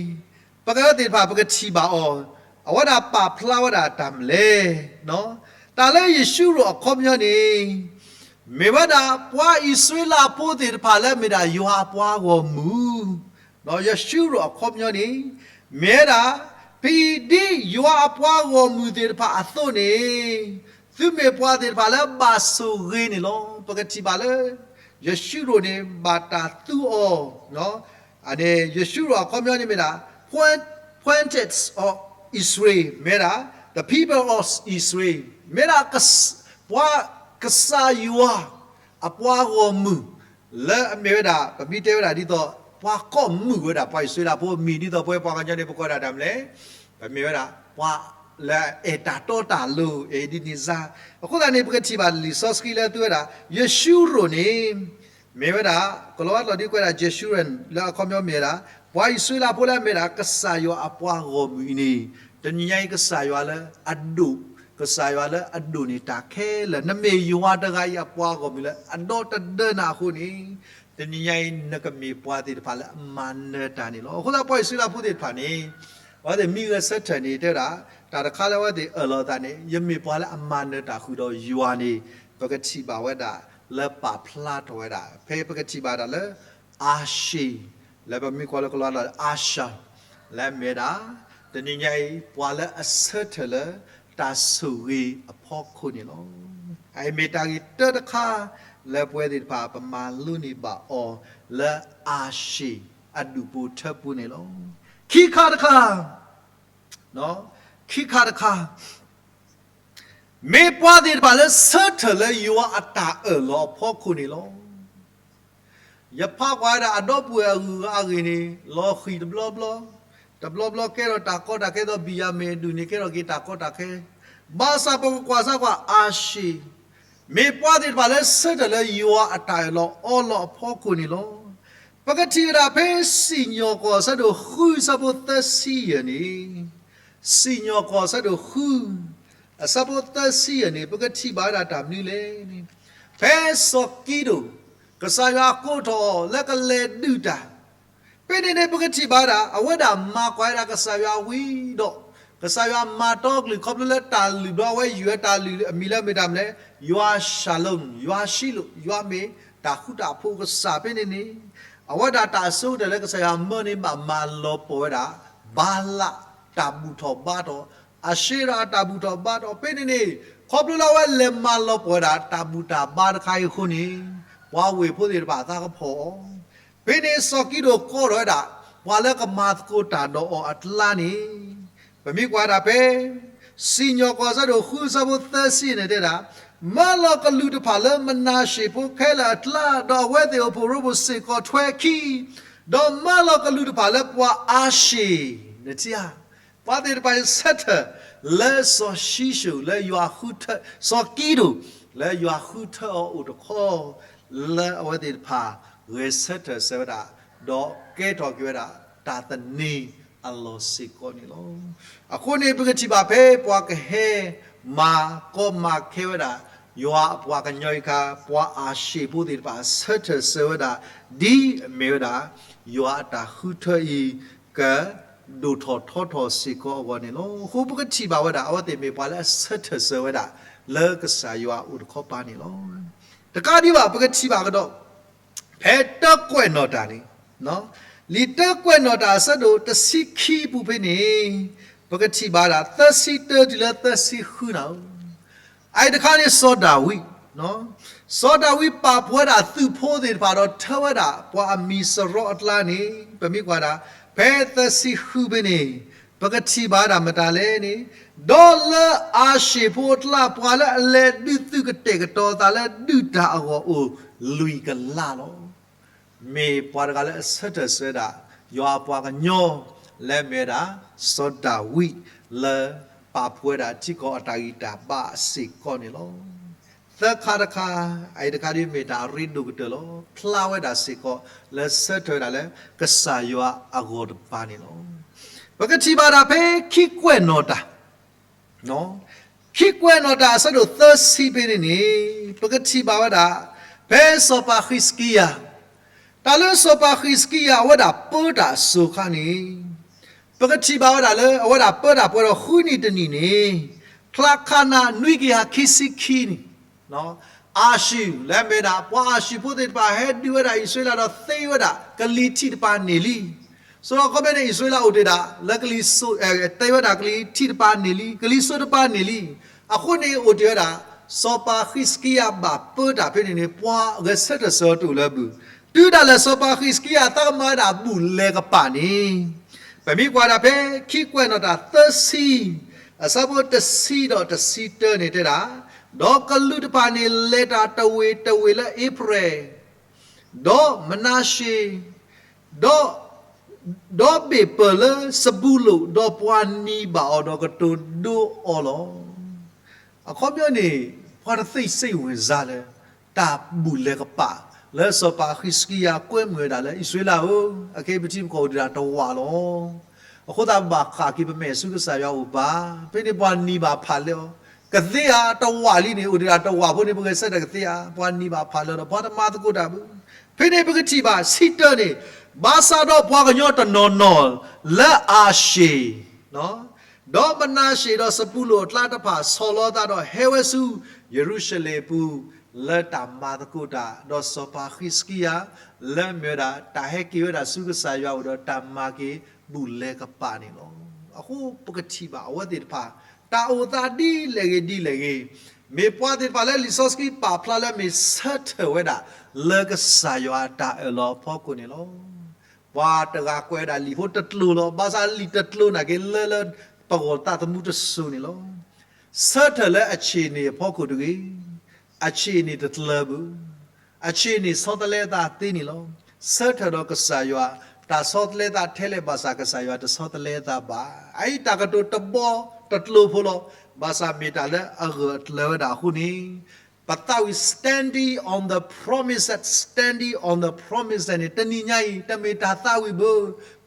ပဝဲသ့ၣ်တဖၣ် ပကထံၣ်ဘၣ်အီၤ, အဝဲဒၣ်ပာ်ဖျါဝဲဒၣ်တၢ်မနုၤလဲၣ်. တၢ်လၢယရှုရိၣ်အခီပညီန့ၣ် မ့ၢ်ဝဲဒၣ် ပှၤအံၣ်စရ့လးဖိသ့ၣ်တဖၣ်လၢမ့ၢ်ဒၣ်ယွၤအပှၤဂီၢ်မုၢ်, ယရှုရိၣ်အခီပညီန့ၣ် မ့ၢ်ဝဲဒၣ် ဖဲဒ်ယွၤအပှၤဂီၢ်မုၢ်သ့ၣ်တဖၣ်အသိးန့ၣ် သုမ့ၢ်ပှၤသ့ၣ်တဖၣ်လၢဘၣ်ဆိၣ်ဂ့ၤန့ၣ်လီၤ. ပကထံၣ်ဘၣ်လၢ ယရှုရိၣ်န့ၣ် ဘၣ်တၢ်သူအီၤ, န့ၣ် ယရှုရိၣ်အခီပညီန့ၣ်မ့ၢ်ဒၣ် appointed of Israel မ့ၢ်ဒၣ် the people of Israel မ့ၢ်ဒၣ် ပှၤကစၢ်ယွၤ အပှၤဂီၢ်မုၢ် လၢအမ့ၢ်ဝဲဒၣ် ပမ့ၢ်တဲဝဲဒၣ်ဒ်သိး ပှၤကိးမုၢ်ဝဲဒၣ် ပှၤအံၣ်စရ့လးဖိ မ့ၢ်ဒ်သိးပဝဲပှၤကညီန့ၣ် ပကိးဒၣ်တၢ်မနုၤလဲၣ်, ပမ့ၢ်ဝဲဒၣ် ပှၤ လၢအအဲၣ်တၢ်တီတၢ်လိၤ အဲၣ်ဒံးန့ၣ်စါ. အဃိသတးန့ၣ် ပကထံၣ်ဘၣ်လံာ်စီဆှံလၢအသူဝဲဒၣ် ယၡူရိၤန့ၣ် မ့ၢ်ဝဲဒၣ် ကလီၤဝါတလီၤဒုးကွဲးဒၣ် Jeshurun လၢအခီပညီမ့ၢ်ဝဲဒၣ် ပှၤအံၣ်စရ့လးဖိလၢအမ့ၢ်ဝဲဒၣ် ကစၢ်ယွၤအပှၤဂီၢ်မုၢ်အံၤန့ၣ် တနံၤညါအံၤကစၢ်ယွၤလၢအဒိၣ်, ကစၢ်ယွၤလၢအဒိၣ်န့ၢ်တၢ်ခဲလၢာ် နမ့ၢ်ယွၤတဂၤအံၤအပှၤဂီၢ်မုၢ်လၢအဒီတဒၢနၤအဃိန့ၣ် တနံၤညါအံၤ နကမ့ၢ်ပှၤသ့ၣ်တဖၣ်လၢအမၤနၢၤတၢ်န့ၣ်လီၤ. အဃိသတးပှၤအံၣ်စရ့လးဖိသ့ၣ်တဖၣ်န့ၣ် အဝဲသ့ၣ်မံဂဲၤဆၢထၢၣ်န့ၣ် တဲဝဲဒၣ် တၢ်တခါလၢအဝဲသ့ၣ်အၢၣ်လီၤအသးန့ၣ် ယမ့ၢ်ပှၤလၢအမၤနၢၤတၢ်ဃုာ်ဒီးယွၤန့ၣ် ပကထံၣ်ဘၣ်ဝဲဒၣ်လၢပာ်ဖျါထီၣ်ဝဲဒၣ် ဖဲပကထံၣ်ဘၣ်ဒၣ်လၢ အၤၡ့ၣ် လၢပမ့ၢ်ကွၢ်လၢကလီၤဝါတလီၤ Asher လၢအမ့ၢ်ဝဲဒၣ် တနံၤညါအံၤ ပှၤလၢအဆၢထၢၣ်လၢတၢ်ဆိၣ်ဂ့ၤအဖီခိၣ်န့ၣ်လီၤ. အအံၤမ့ၢ်တၢ်ဂ့ၢ်တၢတခါ လၢပဝဲသ့ၣ်တဖၣ်ပမၤလိန့ၢ်ဘၣ်အီၤ လၢအၤၡ့ၣ်အဒူၣ်ဖိထၢဖိန့ၣ်လီၤ. ခံခါတခါ, ခံခါတခါ မ့ၢ်ပှၤသ့ၣ်တဖၣ်လၢဆၢထၢၣ်လၢယွၤအတၢ်အၢၣ်လီၤအဖီခိၣ်န့ၣ်လီၤ. ယဖးကွၢ်ဝဲဒၣ်အဒီပုၢ်ဝဲၢ်အဂုၤအဂၤအဂ့ၢ်န့ၣ် လီၤဃံၤတဘျီဘျီ, တဘျီဘျီကဲထီၣ်တၢ်ကီတၢ်ခဲ ဒီးဘံၣ်ယၤမ့ၣ်အဒူၣ်န့ၣ် ကဲထီၣ်က့ၤတၢ်ကီတၢ်ခဲ, ဘၣ်ဆၣ်ပကကွၢ်စၢ်ကွၢ်အၤၡ့ၣ် မ့ၢ်ပှၤသ့ၣ်တဖၣ်လၢဆၢထၢၣ်လၢယွၤအတၢ်အၢၣ်လီၤအီလီၤအဖီခိၣ်န့ၣ်လီၤ. ပကထံၣ်ဝဲဒၣ်ဖဲစံၣ်ညီၣ်ကွီၢ်အဆၢဒိၣ်ဃုအဆၢဖိသၢဆံယဲၢ်န့ၣ်, စံၣ်ညီၣ်ကွီၢ်အဆၢဒိၣ်ဃု အဆၢဖိသၢဆံယဲၢ်န့ၣ် ပကထံၣ်ဘၣ်ဝဲဒၣ်တၢ်မနုၤလဲၣ်န့ၣ်, ဖဲစီၤကံဒိၣ် ကစၢ်ယွၤကိးထီၣ်အီၤလၢကလဲၤဒုးတၢ် ဖဲန့ၣ်န့ၣ် ပကထံၣ်ဘၣ်ဒၣ် အဝဲဒၣ်မၤကွၢ်ဝဲဒၣ်ကစၢ်ယွၤဝံၤဒီး ကစၢ်ယွၤမၤတီကလုၢ်ခီဖျိလၢတၢ်လုၢ်ဘျီ အဝဲယုၢ်ဝဲတၢ်လုၢ်အမံၤလၢအမ့ၢ်တၢ်မနုၤလဲၣ်, ယွၤ shalom ယွၤ shalom ယွၤမ့ၢ်တၢ်ဃူတၢ်ဖိးကစၢ်ဖဲန့ၣ်န့ၣ်, အဝဲဒၣ်တၢ်အဆိကတၢၢ်လၢကစၢ်ယွၤမၢန့ၢ်ဘၣ်မၤလီၤပှီၢ်ဝဲဒၣ် ဘၤလးတၢ်ဘူၣ်ထီၣ်ဘါထီၣ်, အၤၡ့ရၤအတၢ်ဘူၣ်ထီၣ်ဘါထီၣ် ဖဲန့ၣ်န့ၣ်, ခီဖျိလၢအဝဲလဲၤမၤလီၤပှီၢ်ဝဲဒၣ်တၢ်ဘူၣ်တၢ်ဘါတခါအံၤအဃိန့ၣ်, ပှၤဝ့ၢ်ဖိသ့ၣ်တဖၣ်အသးကဖီၣ်အီၤ ဖဲန့ၣ်စီၤကံဒိၣ်ကိးထီၣ်ဝဲဒၣ် ပှၤလၢကမၤသကိးတၢ်ဒီးအီၤအကျါန့ၣ်, ပမ့ၢ်ကွၢ်ဒၣ်ဖဲ စံၣ်ညီၣ်ကွီၢ်အဆၢဒိၣ်ဃုအဆၢဖိသၢဆံန့ၣ်တဲဒၣ်, မၢလီၤကလူးတဖၣ်လၢမနၤၡ့ၣ်ဖိခဲလၢာ်အကျါ ဒီးအဝဲသ့ၣ်အိၣ်ဖှိၣ်ရိဖှိၣ်စ့ၢ်ကီးထွဲခံ, ဒီးမၢလီၤကလူးတဖၣ်လၢပှၤအၤၡ့ၣ်, နထံၣ်ဧါ ပှၤသ့ၣ်တဖၣ်ဆၢထၢၣ်လၢစီၤၡံၣ်ၡိၣ်လၢယွၤဃုထၢ, စီၤကံဒိၣ်လၢယွၤဃုထၢအီၤအိၣ်တခီ, လၢအဝဲသ့ၣ်တဖၣ်ဂဲၤဆၢထၢၣ်စၢၤဝဲဒၣ်, ဒီးကဲထီၣ်က့ၤဝဲဒၣ်တၢ်သန့ၤအလီၢ်စ့ၢ်ကီးန့ၣ်လီၤ. အဃိန့ၣ် ပကထံၣ်ဘၣ်ဖဲပှၤကဟဲမၤကီမၤခဲဝဲဒၣ် ယွၤအပှၤကညီအံၤအခါ ပှၤအၤၡ့ၣ်ဖိသ့ၣ်တဖၣ်ဆၢထၢၣ်စၢၤဝဲဒၣ် ဒ်အမ့ၢ်ဝဲဒၣ် ယွၤအတၢ်ဃုထၢအံၤ ကဒိၣ်ထီၣ်ထီထီၣ်စ့ၢ်ကီးအဂီၢ်န့ၣ်လီၤ. အဃိပကထံၣ်ဘၣ်ဝဲဒၣ် အဝဲသ့ၣ်မ့ၢ်ပှၤလၢအဆၢထၢၣ်စၢၤဝဲဒၣ် လၢကစၢ်ယွၤအအိၣ်တခီပၤန့ၣ်လီၤ. တကးဒံးဘၣ် ပကထံၣ်ဘၣ်ကဒီး ဖဲတၢကွဲးနီၣ်တၢ်န့ၣ်, လံာ်တၢကွဲးနီၣ်တၢ်အဆၢဒိၣ်တဆံခံပူၤဖဲန့ၣ်, ပကထံၣ်ဘၣ်ဒၣ်သၢဆံတၢတုၤလၢသၢဆံဃုနၤဧိၤ, အအံၤတခါန့ၣ်စီၤဒၤဝံး, စီၤဒၤဝံးပာ်ဖှိၣ်ဝဲဒၣ်သုးဖိသ့ၣ်တဖၣ်ဒီးထၢဝဲဒၣ်ပှၤအမံၤစရီအကျါန့ၣ် ပမ့ၢ်ကွၢ်ဒၣ် ဖဲသၢဆံဃုဖဲန့ၣ်, ပကထံၣ်ဘၣ်ဒၣ်မတၤလဲၣ်န့ၣ်, ဒီးလၢအၤၡ့ၣ်ဖိအကျါ ပှၤလၢအလဲၤဒုးသုးကတဲာ်ကတီၤအသးလၢဒုးတၢ်အဂီၢ်အိၣ်လွံၢ်ကလးလီၤ. မ့ၢ်ပှၤတဂၤလၢအဆၢထၢၣ်စၢၤဝဲဒၣ် ယွၤအပှၤကညီ လၢအမ့ၢ်ဝဲဒၣ် စီၤဒၤဝံး လၢပာ်ဖှိၣ်ဝဲဒၣ်ထံကီၢ်အတၢ်ဂံၢ်တၢ်ဘါစ့ၢ်ကီးန့ၣ်လီၤ. သၢခါတခါ, အအံၤတခါဒ်မ့ၢ်တၢ်အရ့ဒိၣ်ကတၢၢ်လီၤ. ဖျါဝဲဒၣ်စ့ၢ်ကီး လၢဆၢထၢၣ်ဝဲဒၣ်လၢကစၢ်ယွၤအဂီၢ်တပၤန့ၣ်လီၤ. ပကထံၣ်ဘၣ်ဒၣ်ဖဲခံကွဲးနီၣ်တၢ် ခံကွဲးနီၣ်တၢ်အဆၢဒိၣ်သၢဆံဖဲန့ၣ်န့ၣ်, ပကထံၣ်ဘၣ်ဝဲဒၣ် ဖဲစီၤပၤဃံးစကံယၤ, တၢ်လၢစီၤပၤဃံးစကံယၤအဝဲဒၣ်ပၢတၢ်အစိၤခါန့ၣ်, ပကထံၣ်ဘၣ်ဝဲဒၣ်လၢအဝဲဒၣ်ပၢတၢ်ပှဲၤဒီးဃုနံၣ်တနံၣ်န့ၣ်, ချါခါနၤနွံကယၤခံဆံခံနံၣ် အၤၡူၣ် လၢအမ့ၢ်ဒၣ် ပှၤအၤၡူၣ်ဖိသ့ၣ်တဖၣ်ဟဲဒုးဝဲဒၣ်အံၣ်စရ့လးဒီးသ့ဝဲဒၣ်ကလံၤထံးတပၤန့ၣ်လံ. ဆိုတော့ ခီဖျိန့ၣ် အံၣ်စရ့လးအိၣ်တ့ၢ်ဒၣ် လၢကလံၤစိး သ့ဝဲဒၣ်ကလံၤထံးတပၤန့ၣ်လံ, ကလံၤစိးတပၤန့ၣ်လံ. အဃိန့ၣ်အိၣ်တ့ၢ်ဝဲဒၣ် စီၤပၤဃံးစကံယၤဘၣ်ပၢတၢ်ဖဲန့ၣ်န့ၣ် ပှၤဂဲၤဆၢထၢၣ်စၢၤအီၤတအိၣ်လၢအပူၤ, တုၤဒၣ်လဲာ်စီၤပၤဃံးစကံယၤသးကမၤဝဲဒၣ်ဘူၣ်လဲၤကပၤန့ၣ်, ပမ့ၢ်ကွၢ်ဒၣ်ဖဲခံကွဲးနီၣ်တၢ်သၢဆံ အဆၢဖိတဆံဒီးတဆံတၢန့ၣ်တဲဒၣ်, ဒီးကလူးတဖၣ်န့ၣ်လဲၤတၢ်တဝ့ၢ်တဝ့ၢ်လၢအ့ဖရဲၣ်, ဒီးမနၤၡ့ၣ်, ဒီး ဒီးဘ့ၣ်ပၢၢ်လၢစဘူလိၣ်, ဒီးပှၤနံၤဘၣ်အီၤဒီးကတိၤဒိအီၤလီၤ. အခီပညီန့ၣ်, ပှၤတသ့ၣ်စ့ၣ်ဝဲၢ်စါလၢ တၢ်ဘူၣ်လဲၤကပာ် လၢစီၤပၤဃံးစကံယၤကွဲမုာ်ဝဲဒၣ်လၢ အံၣ်စရ့လးဧၢ, အခဲအံၤပထံပကီၢ်အိၣ်ဒံးဒၣ်တဝာ်လီၤ. အဃိသတးဘၣ်ဃးက့ၤပမဲာ်ဆူကစၢ်ယွၤအိၣ်ဘၣ်. ဖဲန့ၣ်ပှၤနံၤဘၣ်ဖးလဲအီၤ, ကသ့ဧါ, တဝာ်လံန့ၣ် အိၣ်ဒံးဒၣ်တဝာ်ဖိန့ၣ် ပဂဲၤဆၢထၢၣ်ကသ့ဧါ, ပှၤနံၤဘၣ်ဖးလဲဒီး ပှၤတမၤသကိးတၢ်ဘၣ်. ဖဲန့ၣ်ပကထံၣ်ဘၣ်ဆံတၢန့ၣ်, ဘၣ်ဆၣ်ဒီးပှၤကညီတနီၤနီၤလၢအၤၡ့ၣ် ဒီးမနၤၡ့ၣ်ဒီးစဘူလိၣ်အကျါတဖၣ် ဆီၣ်လီၤသးဒီးဟဲဝဲဆူယရူၤၡလ့ၣ်ပူၤ လၢတၢ်မၤသကိးတၢ် ဒီးစီၤပၤဃံးစကံယၤ လၢမ့ၢ်ဝဲဒၣ် တၢ်ဟဲက့ၤဝဲဒၣ်ဆူကစၢ်ယွၤအိၣ်ဒီးတၢ်မၤက့ၤဘူၣ်လဲၤကပာ်န့ၣ်လီၤ. အဃိပကထံၣ်ဘၣ်အဝဲသ့ၣ်တဖၣ် တၢ်အိၣ်သးဒ်လဲၣ်ဂ့ၤဒ်လဲၣ်ဂ့ၤ, မ့ၢ်ပှၤသ့ၣ်တဖၣ်လၢလံာ်စီဆှံပာ်ဖျါလၢမ့ၢ်ဆၢထၢၣ်ဝဲဒၣ် လၢကစၢ်ယွၤအတၢ်အၢၣ်လီၤအဖီခိၣ်န့ၣ်လီၤ. ပှၤတဂၤကွဲးဒၣ်လံာ်ဖိတကျိၤလီၤ. ဘၣ်ဆၣ်လံာ်တကျိၤနာ်က့လၢလၢပဂီၢ်သးသမူတစိၤန့ၣ်လီၤ. ဆၢထၢၣ်လၢအဆ့ၣ်န့ၣ်အဖီခိၣ်တဂ့ၤ, အဆ့ၣ်န့ၣ်တကျၢၤဘၣ်. အဆ့ၣ်န့ၣ်ဆီတလဲအသးသ့န့ၣ်လီၤ. ဆၢထၢၣ်ဒီးကစၢ်ယွၤ, တၢ်ဆီတလဲသးထဲလဲၣ်ဘၣ်ဆၣ် ကစၢ်ယွၤတဆီတလဲအသးဘၣ်. အအံၤတၢ်ကတိၤတဘီတကျိၤဖိလီၤ. ဘၣ်ဆၣ်မ့ၢ်တၢ်လၢအဂၢၢ်အကျၢၤဝဲဒၣ်အဃိန့ၣ်, ပသးဝံၣ် standing on the promises, standing on the promises န့ၣ် တနံၤညါအံၤ တမ့ၢ်တၢ်သးဝံၣ်ဘၣ်.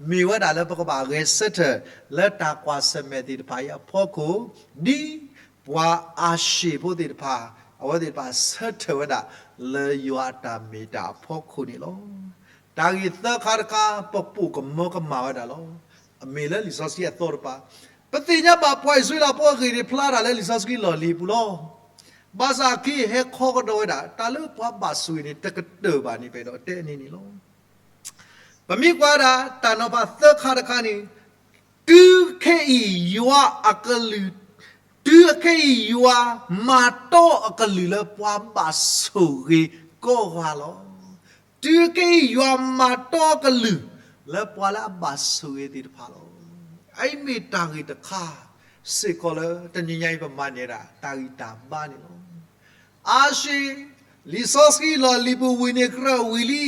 မ့ၢ်ဝဲဒၣ်လၢပကဘၣ်ဂဲၤဆၢထၢၣ် လၢတၢ်ကွၢ်ဆၢၣ်မဲာ်သ့ၣ်တဖၣ်အံၤအဖီခိၣ်, ဒ်ပှၤအၤၡ့ၣ်ဖိသ့ၣ်တဖၣ် အဝဲသ့ၣ်တဖၣ်ဆၢထၢၣ်ဝဲဒၣ် လၢယွၤအတၢ်မ့ၢ်တၢ်အဖီခိၣ်န့ၣ်လီၤ. တၢ်ဂ့ၢ်သၢခါတခါ ပပိာ်ကမၢကမၣ်ဝဲဒၣ်လီၤ. အမ့ၢ်လၢလံာ်စီဆှံအသီတပၤ, ပသ့ၣ်ညါဘၣ်ပှၤအံၣ်စရ့လးဖိအဂ့ၢ်န့ၣ် ဖျါတၢ်လၢလံာ်စီဆှံလီၢ်လံၤအပူၤလီၤ. ဘၣ်ဆၣ်အခံဟဲခီကဒီးဝဲဒၣ် တၢ်လၢပှၤဘၣ်ဆိၣ်ဂ့ၤန့ၣ် တကတၢၢ်ဘၣ်န့ၣ် ပအဲၣ်ဒိးတဲန့ၣ်န့ၣ်လီၤ. ပမ့ၢ်ကွၢ်ဒၣ် တၢ်နီၤဖးသၢခါတခါန့ၣ်, တုၤခဲအံၤယွၤအကလုၢ်, တုၤအခဲအံၤယွၤမၤတီအကလုၢ်လၢ ပှၤဘၣ်ဆိၣ်ဂ့ၤကိးဂၤလီၤ. တုၤအခဲအံၤယွၤမၤတီအကလုၢ်လၢ ပှၤလၢအဘၣ်ဆိၣ်ဂ့ၤသ့ၣ်တဖၣ်လီၤ. အအံၤမ့ၢ်တၢ်ဂ့ၢ်တခါ စ့ၢ်ကီးလၢတနံၤညါအံၤပမၤန့ၢ်ဒၣ် တၢ်ဂံၢ်တၢ်ဘါန့ၣ်လီၤ. အၤၡ့ၣ်, လံာ်စီဆှံလီၢ်လံၤပူၤဝံၤန့ၣ် ကြၢးဝံၤလံ.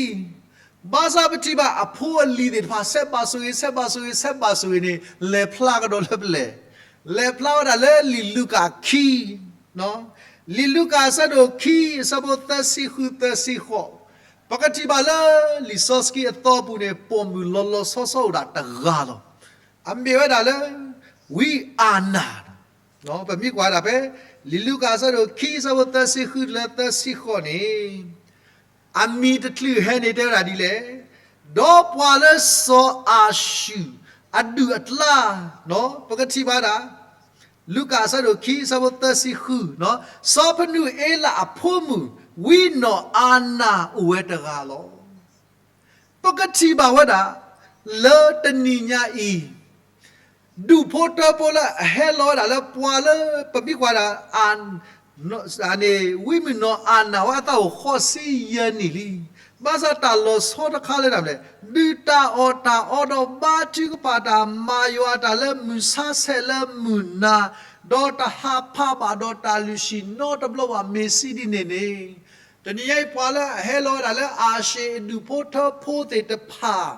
ဘၣ်ဆၣ်ပထံၣ်ဘၣ်အဖိအလံၤသ့ၣ်တဖၣ် ဆဲးဘၣ်ဆိၣ်ဂ့ၤ ဆဲးဘၣ်ဆိၣ်ဂ့ၤ ဆဲးဘၣ်ဆိၣ်ဂ့ၤန့ၣ် လဲၤဖျါကဒီးလၢပလဲၣ်, လဲၤဖျါဝဲဒၣ်လၢလံာ်လူၤကၣ်ခံ, လံာ်လူၤကၣ်အဆၢဒိၣ်ခံ အဆၢဖိသၢဆံဃုသၢဆံဃိး, ပကထံၣ်ဘၣ်လၢလံာ်စီဆှံအသီပူၤန့ၣ် ပိာ်မုၣ်လီၤလီၤဆီဆီအိၣ်ဒၣ်တဂၤလီၤ. အမ့ၢ်ဝဲဒၣ်လၢ ဝံအၤနၤ ပမ့ၢ်ကွၢ်ဒၣ်ဖဲ လံာ်လူၤကၣ်အဆၢဒိၣ်ခံ အဆၢဖိသၢဆံဃုတုၤလၢသၢဆံဃိးန့ၣ်, အမံၤတချုးဟဲန့ၣ်တဲဝဲဒၣ်ဒ်လဲၣ်, ဒီးပှၤလၢစီၤအၤၡူၣ်အဒူၣ်အကျါ, ပကထံၣ်ဘၣ်ဒၣ် လူၤကၣ်အဆၢဒိၣ်ခံ အဆၢဖိသၢဆံဃု, စီၤဖနူၤအ့လးအဖိမုၣ် ဝံနီၢ်အၤနၤအိၣ်ဝဲတဂၤလီၤ. ပကထံၣ်ဘၣ်ဝဲဒၣ် လၢတနံၤညါအံၤ ဒူၣ်ဖိထၢဖိလၢအဟဲလီၤဝဲဒၣ်လၢပှၤလၢ ပမ့ၢ်ကွၢ်ဒၣ် ဝံမုၢ်နီၢ်အၤနၤဝဲအသးအိၣ်ဃိးဆံယဲၢ်နံၣ်လံ. ဘၣ်ဆၣ်တၢ်လီၤဆီတခါလၢတၢ်မနုၤလဲၣ်, ဒုၣ်တၢ်အီၣ်တၢ်အီဒီးဘါထုကဖၣ်တၢ်မၤယွၤတၢ်လၢမုၢ်ဆါဆဲးလၢမုၢ်နၤ, ဒီးတဟးဖးဘၣ်ဒီးတၢ်လုၢ်ဟံၣ်နီတဘျီဘၣ် မ့ၢ်စံးဒ်န့ၣ်န့ၣ်, တနံၤညါအံၤပှၤလၢအဟဲလီၤဝဲဒၣ်လၢအၤၡ့ၣ်အဒူၣ်ဖိထၢဖိသ့ၣ်တဖၣ်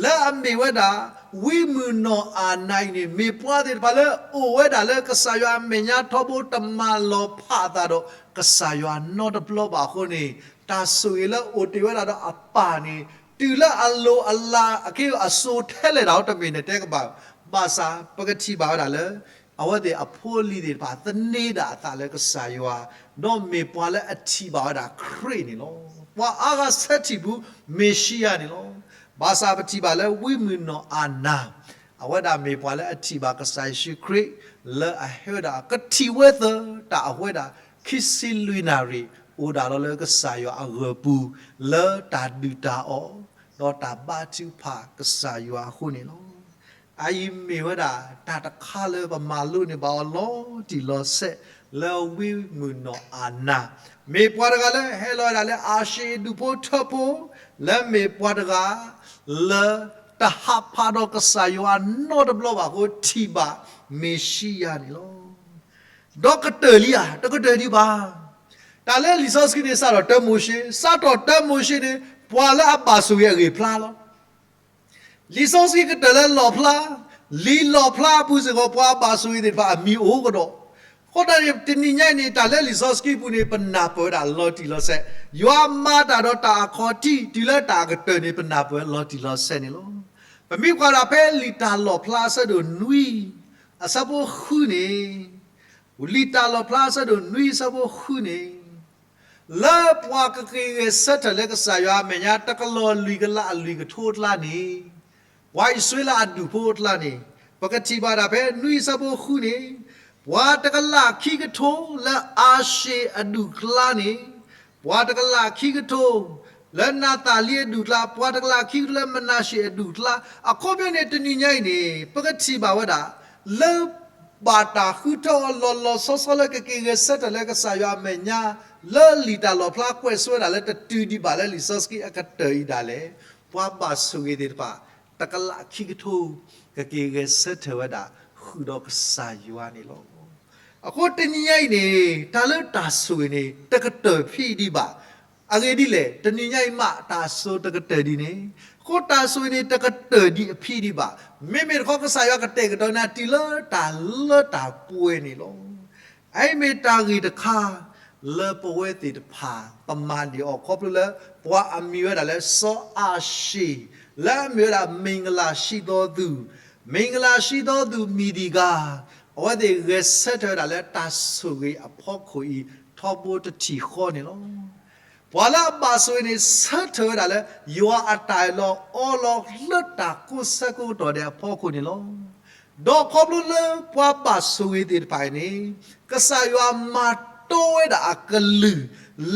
လၢအမ့ၢ်ဝဲဒၣ် ဝံမုၢ်နီၢ်အၤနၤအံၤန့ၣ် မ့ၢ်ပှၤသ့ၣ်တဖၣ်လၢအိၣ်ဝဲဒၣ်လၢကစၢ်ယွၤအမဲာ်ညါထီဘိ တမၤလီၤဖးအသးဒီးကစၢ်ယွၤနီတဘျီဘၣ်အဃိန့ၣ်, တၢ်ဆိၣ်ဂ့ၤလၢအိၣ်တ့ၢ်ဝဲဒၣ်ဒီးအပၢ်န့ၣ် တုၤလၢအလိၤအလၤအက့ၢ်အစိၤထဲလဲၣ်ဒၣ် တမ့ၢ်န့ၣ်တဲကဘၣ်, ဘၣ်ဆၣ်ပကထံၣ်ဘၣ်ဝဲဒၣ်လၢ အဝဲသ့ၣ်အဖိအလံၤသ့ၣ်တဖၣ်သန့ၤဒၣ်အသးလၢကစၢ်ယွၤ, ဒီးမ့ၢ်ပှၤလၢအထံၣ်ဘၣ်ဝဲဒၣ်ခရံာ်န့ၣ်လီၤ. ပှၤအါဂၤဆၢထံၣ်ပူၤ မ့ၣ်ၡံအၤန့ၣ်လီၤ. ဘၣ်ဆၣ်ပထံၣ်ဘၣ်လၢဝံမုၢ်နီၢ်အၤနၤ အဝဲဒၣ်မ့ၢ်ပှၤလၢအထံၣ်ဘၣ်ကစၢ်ယ့ၣ်ၡူးခရံာ် လၢအဟဲဝဲဒၣ် ကထံၣ်ဝဲသၢတၢ်အဝဲဒၣ် ခံဆံလွံၢ်နၣ်ရံၣ် အိၣ်ဒၣ်လီၤလၢကစၢ်ယွၤအဂၢၢ်ပူၤ လၢတၢ်ဒုၣ်တၢ်အီၣ် ဒီးတၢ်ဘါထုကဖၣ်ကစၢ်ယွၤအဃိန့ၣ်လီၤ. အအံၤမ့ၢ်ဝဲဒၣ် တၢ်တခါလၢပမၤလိန့ၢ်ဘၣ်အီၤလီၤတံၢ်လီၤဆဲး လၢဝံမုၢ်နီၢ်အၤနၤ, မ့ၢ်ပှၤတဂၤလၢဟဲလီၤဝဲဒၣ်လၢအၤၡ့ၣ်အဒူၣ်ဖိထၢဖိ, လၢမ့ၢ်ပှၤတဂၤ လၢတဟးဖးဒီးကစၢ်ယွၤနီတဘျီဘၣ်အဃိ ထံၣ်ဘၣ်မ့ၣ်ၡံအၤန့ၣ်လီၤ. ဒီးကတၢၢ်လံဧါ, တကတၢၢ်ဒံးဘၣ်. တၢ်လၢလံာ်စီဆှံန့ၣ် စးထီၣ်တၢမိၤၡ့, စးထီၣ်တၢမိၤၡ့န့ၣ် ပှၤလၢအဘၣ်ဆိၣ်ဂ့ၤအဂ့ၢ်ဖျါလီၤ. လံာ်စီဆှံကတၢၢ်လၢလီၣ်ဖျါ, လံာ်လီၣ်ဖျါအပူၤစ့ၢ်ကီး ပှၤဘၣ်ဆိၣ်ဂ့ၤသ့ၣ်တဖၣ်အမံၤအိၣ်ကဒီး. အဃိသတးန့ၣ် တနံၤညါအံၤန့ၣ် တၢ်လၢလံာ်စီဆှံပူၤန့ၣ် ပနၢ်ပၢၢ်ဝဲဒၣ်လီၤတံၢ်လီၤဆဲး, ယွၤမၤတၢ်ဒီးတၢ်အခီၣ်ထံး တုၤလၢတၢ်အကတၢၢ်န့ၣ် ပနၢ်ပၢၢ်လီၤတံၢ်လီၤဆဲးန့ၣ်လီၤ. ပမ့ၢ်ကွၢ်ဒၣ်ဖဲလံာ်တၢ်လီၣ်ဖျါအဆၢဒိၣ်နွံ အဆၢဖိဃုန့ၣ်, လံာ်တၢ်လီၣ်ဖျါအဆၢဒိၣ်နွံအဆၢဖိဃုန့ၣ် လၢပှၤကက့ၤဂဲၤဆၢထၢၣ်လၢကစၢ်ယွၤအမဲာ်ညါ တကလီၢ်လွံၢ်ကလးအလွံၢ်ကထိအကျါန့ၣ်, ပှၤအံၣ်စရ့လးအဒူၣ်ဖိအကျါန့ၣ်, ပကထံၣ်ဘၣ်ဒၣ်ဖဲနွံအဆၢဖိဃုန့ၣ်, ပှၤတကလးခံကထိလၢအၤၡ့ၣ်အဒူၣ်အကျါန့ၣ်, ပှၤတကလးခံကထိ လၢနၤသၤလံအဒူၣ်အကျါ, ပှၤတကလးခံကထိလၢမနၤၡ့ၣ်အဒူၣ်အကျါ, အခီပညီန့ၣ် တနံၤညါအံၤန့ၣ် ပကထံၣ်ဘၣ်ဝဲဒၣ် လၢ ဘၣ်တၢ်ဃုထၢအီၤလီၤလီၤဆီဆီလၢကက့ၤဂဲၤဆၢထၢၣ်လၢကစၢ်ယွၤအမဲာ်ညါ, လၢလံာ်တၢ်လီၣ်ဖျါကွဲးဆိဝဲဒၣ်လၢတတုၤဒံးဘၣ်လၢလံာ်စီဆှံအကတၢၢ်အံၤဒၣ်လဲာ်, ပှၤဘၣ်ဆိၣ်ဂ့ၤသ့ၣ်တဖၣ် တကလးခံကထိ ကက့ၤဂဲၤဆၢထၢၣ်ဝဲဒၣ် ဃုာ်ဒီးကစၢ်ယွၤန့ၣ်လီၤ. အဃိတနံၤညါအံၤန့ၣ် တၢ်လၢတၢ်ဆိၣ်ဂ့ၤန့ၣ် တကတၢၢ်ဖဲဒံးဘၣ်. အဂ့ၢ်ဒ်လဲၣ်, တနံၤညါအံၤမး တၢ်စိၤတကတၢၢ်ဒံးန့ၣ်, အဃိတၢ်ဆိၣ်ဂ့ၤန့ၣ် တကတၢၢ်ဒံးအဖဲဒံးဘၣ်. မ့မ့ၢ်တခီ ကစၢ်ယွၤကတဲာ်ကတီၤနၤ တုၤလၢတၢ်လၢတၢ်ပှဲၤန့ၣ်လီၤ. အအံၤမ့ၢ်တၢ်ဂ့ၢ်တခါ လၢပဝဲသ့ၣ်တဖၣ် ပမၤန့ၢ်အီၤခီဖျိလၢ ပှၤအမံၤဝဲဒၣ်လၢစီၤအၤၡ့ၣ်, လၢအမ့ၢ်ဝဲဒၣ် မ့ၢ်ကလၢ်ဆံးသီသူၣ်, မ့ၢ်ကလၢ်ဆံးသီသူၣ်မံၤဒံၣ်ဂၤ, အဝဲသ့ၣ်ဂဲၤဆၢထၢၣ်ဝဲဒၣ်လၢတၢ်ဆိၣ်ဂ့ၤအဖီခိၣ်အံၤ ထီဘိတထံၣ်ဃီန့ၣ်လီၤ. ပှၤလၢအဘၣ်ဆိၣ်ဂ့ၤန့ၣ် ဆၢထၢၣ်ဝဲဒၣ်လၢ ယွၤအတၢ်အၢၣ်လီၤအီလီၤလၢတၢ်ကိးဆၢကိးကတီၢ်ဒဲးအဖီခိၣ်န့ၣ်လီၤ. ဒီးခီဖျိလၢပှၤဘၣ်ဆိၣ်ဂ့ၤသ့ၣ်တဖၣ်အံၤန့ၣ်, ကစၢ်ယွၤမၤတီဝဲဒၣ်အကလုၢ်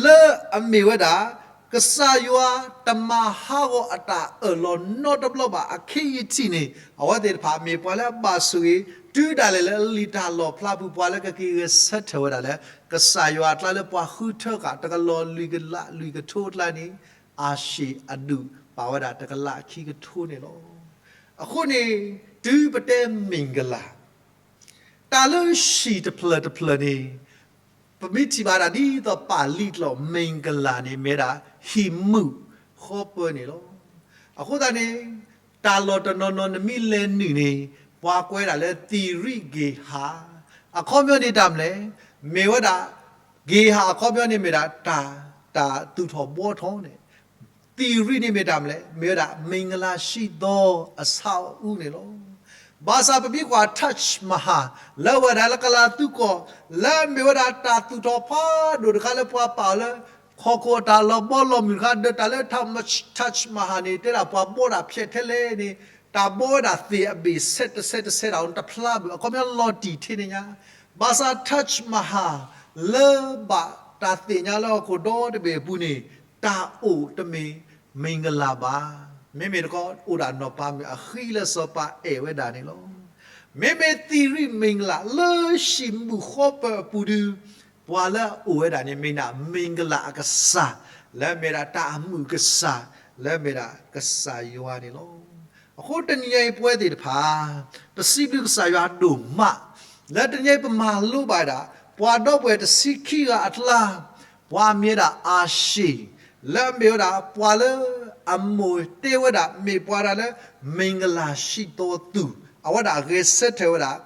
လၢအမ့ၢ်ဝဲဒၣ် ကစၢ်ယွၤတမၤဟးဂီၤအတၢ်အၢၣ်လီၤနီတဘျီဘၣ်အခံအံၤထံၣ်န့ၣ်, အဝဲသ့ၣ်တဖၣ်မ့ၢ်ပှၤလၢအဘၣ်ဆိၣ်ဂ့ၤ တုၤဒၣ်လဲာ်လၢလံာ်တၢ်လီၣ်ဖျါပူၤ ပှၤလၢကက့ၤဂဲၤဆၢထၢၣ်ဝဲဒၣ်လၢ ကစၢ်ယွၤအကျါလၢပှၤဃုထၢဃာ် တကလီၢ်လွံၢ်ကလးလွံၢ်ကထိအကျါန့ၣ်, အၤၡ့ၣ်အဒူၣ်ပာ်ဝဲဒၣ်တကလးခံကထိန့ၣ်လီၤ. အဃိန့ၣ် တုၤပတဲမ့ၢ်ကလၢ် တၢ်လၢဟံၣ်တဖျၢၣ်တဖျၢၣ်န့ၣ်, ပမ့ၢ်ထံၣ်ဘၣ်ဒၣ်ဒ်သိးပာ်လံာ်ကျိာ် မ့ၢ်ကလၢ်န့ၣ် မ့ၢ်ဝဲဒၣ်ဟံၣ်မုာ်ဃီပၢၤန့ၣ်လီၤ. အဃိသတးန့ၣ် တၢ်လီၢ်တနီၤနီၤနမ့ၢ်လဲၤနုာ်န့ၣ်, ပှၤကွဲးဒၣ်လၢသံၣ်ရံၣ်ဂ့ၤဟး, အခီပညီန့ၣ်တၢ်မနုၤလဲၣ်, မ့ၢ်ဝဲဒၣ် ဂ့ၤဟးအခီပညီန့ၣ်မ့ၢ်ဒၣ်တၢ်, တၢ်သူၣ်ထီၣ်ဘှီထီၣ်န့ၣ်, သံၣ်ရံၣ်န့ၣ်မ့ၢ်တၢ်မနုၤလဲၣ်, မ့ၢ်ဝဲဒၣ် မ့ၢ်ကလၢ်ဆံးသီအဆၣ်အအူန့ၣ်လီၤ. ဘၣ်ဆၣ်ပမ့ၢ်ကွၢ် Taj Mahal လၢဝဲဒၣ်လၢကလၤသူကီၢ်, လၢအမ့ၢ်ဝဲဒၣ်တၢ်သူၣ်ထီၣ်ဖးဒိၣ်တခါလၢပှၤပာ်အီၤလၢ ဟီၣ်ခိၣ်အတၢ်လီၤဘီလီၤမုၢ်တခါ, ဒီးတၢ်လၢ Taj Mahal န့ၣ် တဲဒၣ်ပှၤဘီဒၣ်ဖျဲးထဲလဲၣ်န့ၣ်, တၢ်ဘီဝဲဒၣ်သ့ၣ်အဘ့ၣ်ဆဲးတဆဲးတဆဲးဒၣ်အတဖျါဘၣ်, အခီပညီလီၤတံၢ်ထဲန့ၣ်ညါ. ဘၣ်ဆၣ် Taj Mahal လၢဘၣ်တၢ်သ့ၣ်ညါလၢဟီၣ်ခိၣ်ဒီတဘ့ၣ်အပူၤန့ၣ်, တၢ်အိၣ်တမ့ၢ် မ့ၢ်ကလၢ်ဘၣ်. မ့မ့ၢ်တခီ အိၣ်ဒၣ်နီၢ်ပၤမုၣ်အဃံလၢစီၤပၤအဲၣ်ဝဲဒၣ်န့ၣ်လီၤ. မ့မ့ၢ်သံၣ်ရံၣ်မ့ၢ်ကလၢ်လၢဟံၣ်မုာ်ဃီပၢၤအပူၤဒုး, ပှၤလၢအအိၣ်ဝဲဒၣ်န့ၣ် မ့ၢ်ဒၣ် မ့ၢ်ကလၢ်အကစၢ်, လၢအမ့ၢ်ဒၣ်တၢ်အမုာ်ကစၢ်, လၢအမ့ၢ်ဒၣ်ကစၢ်ယွၤန့ၣ်လီၤ. အဃိတနံၤညါအံၤပဝဲသ့ၣ်တဖၣ် ပစံးဘျုးကစၢ်ယွၤဒိၣ်မး, လၢတနံၤညါအံၤပမၤလိဘၣ်ဒၣ် ပှၤဒီပုၢ်ဝဲၢ်တဆံခံဂၤအကျါ ပှၤမ့ၢ်ဝဲဒၣ်အၤၡ့ၣ်, လၢအမ့ၢ်ဝဲဒၣ်ပှၤလၢအမိၢ်တဲဝဲဒၣ် မ့ၢ်ပှၤဒၣ်လၢ မ့ၢ်ကလၢ်ဆံးသီသူၣ်, အဝဲဒၣ်ဂဲၤဆၢထၢၣ်ဝဲဒၣ်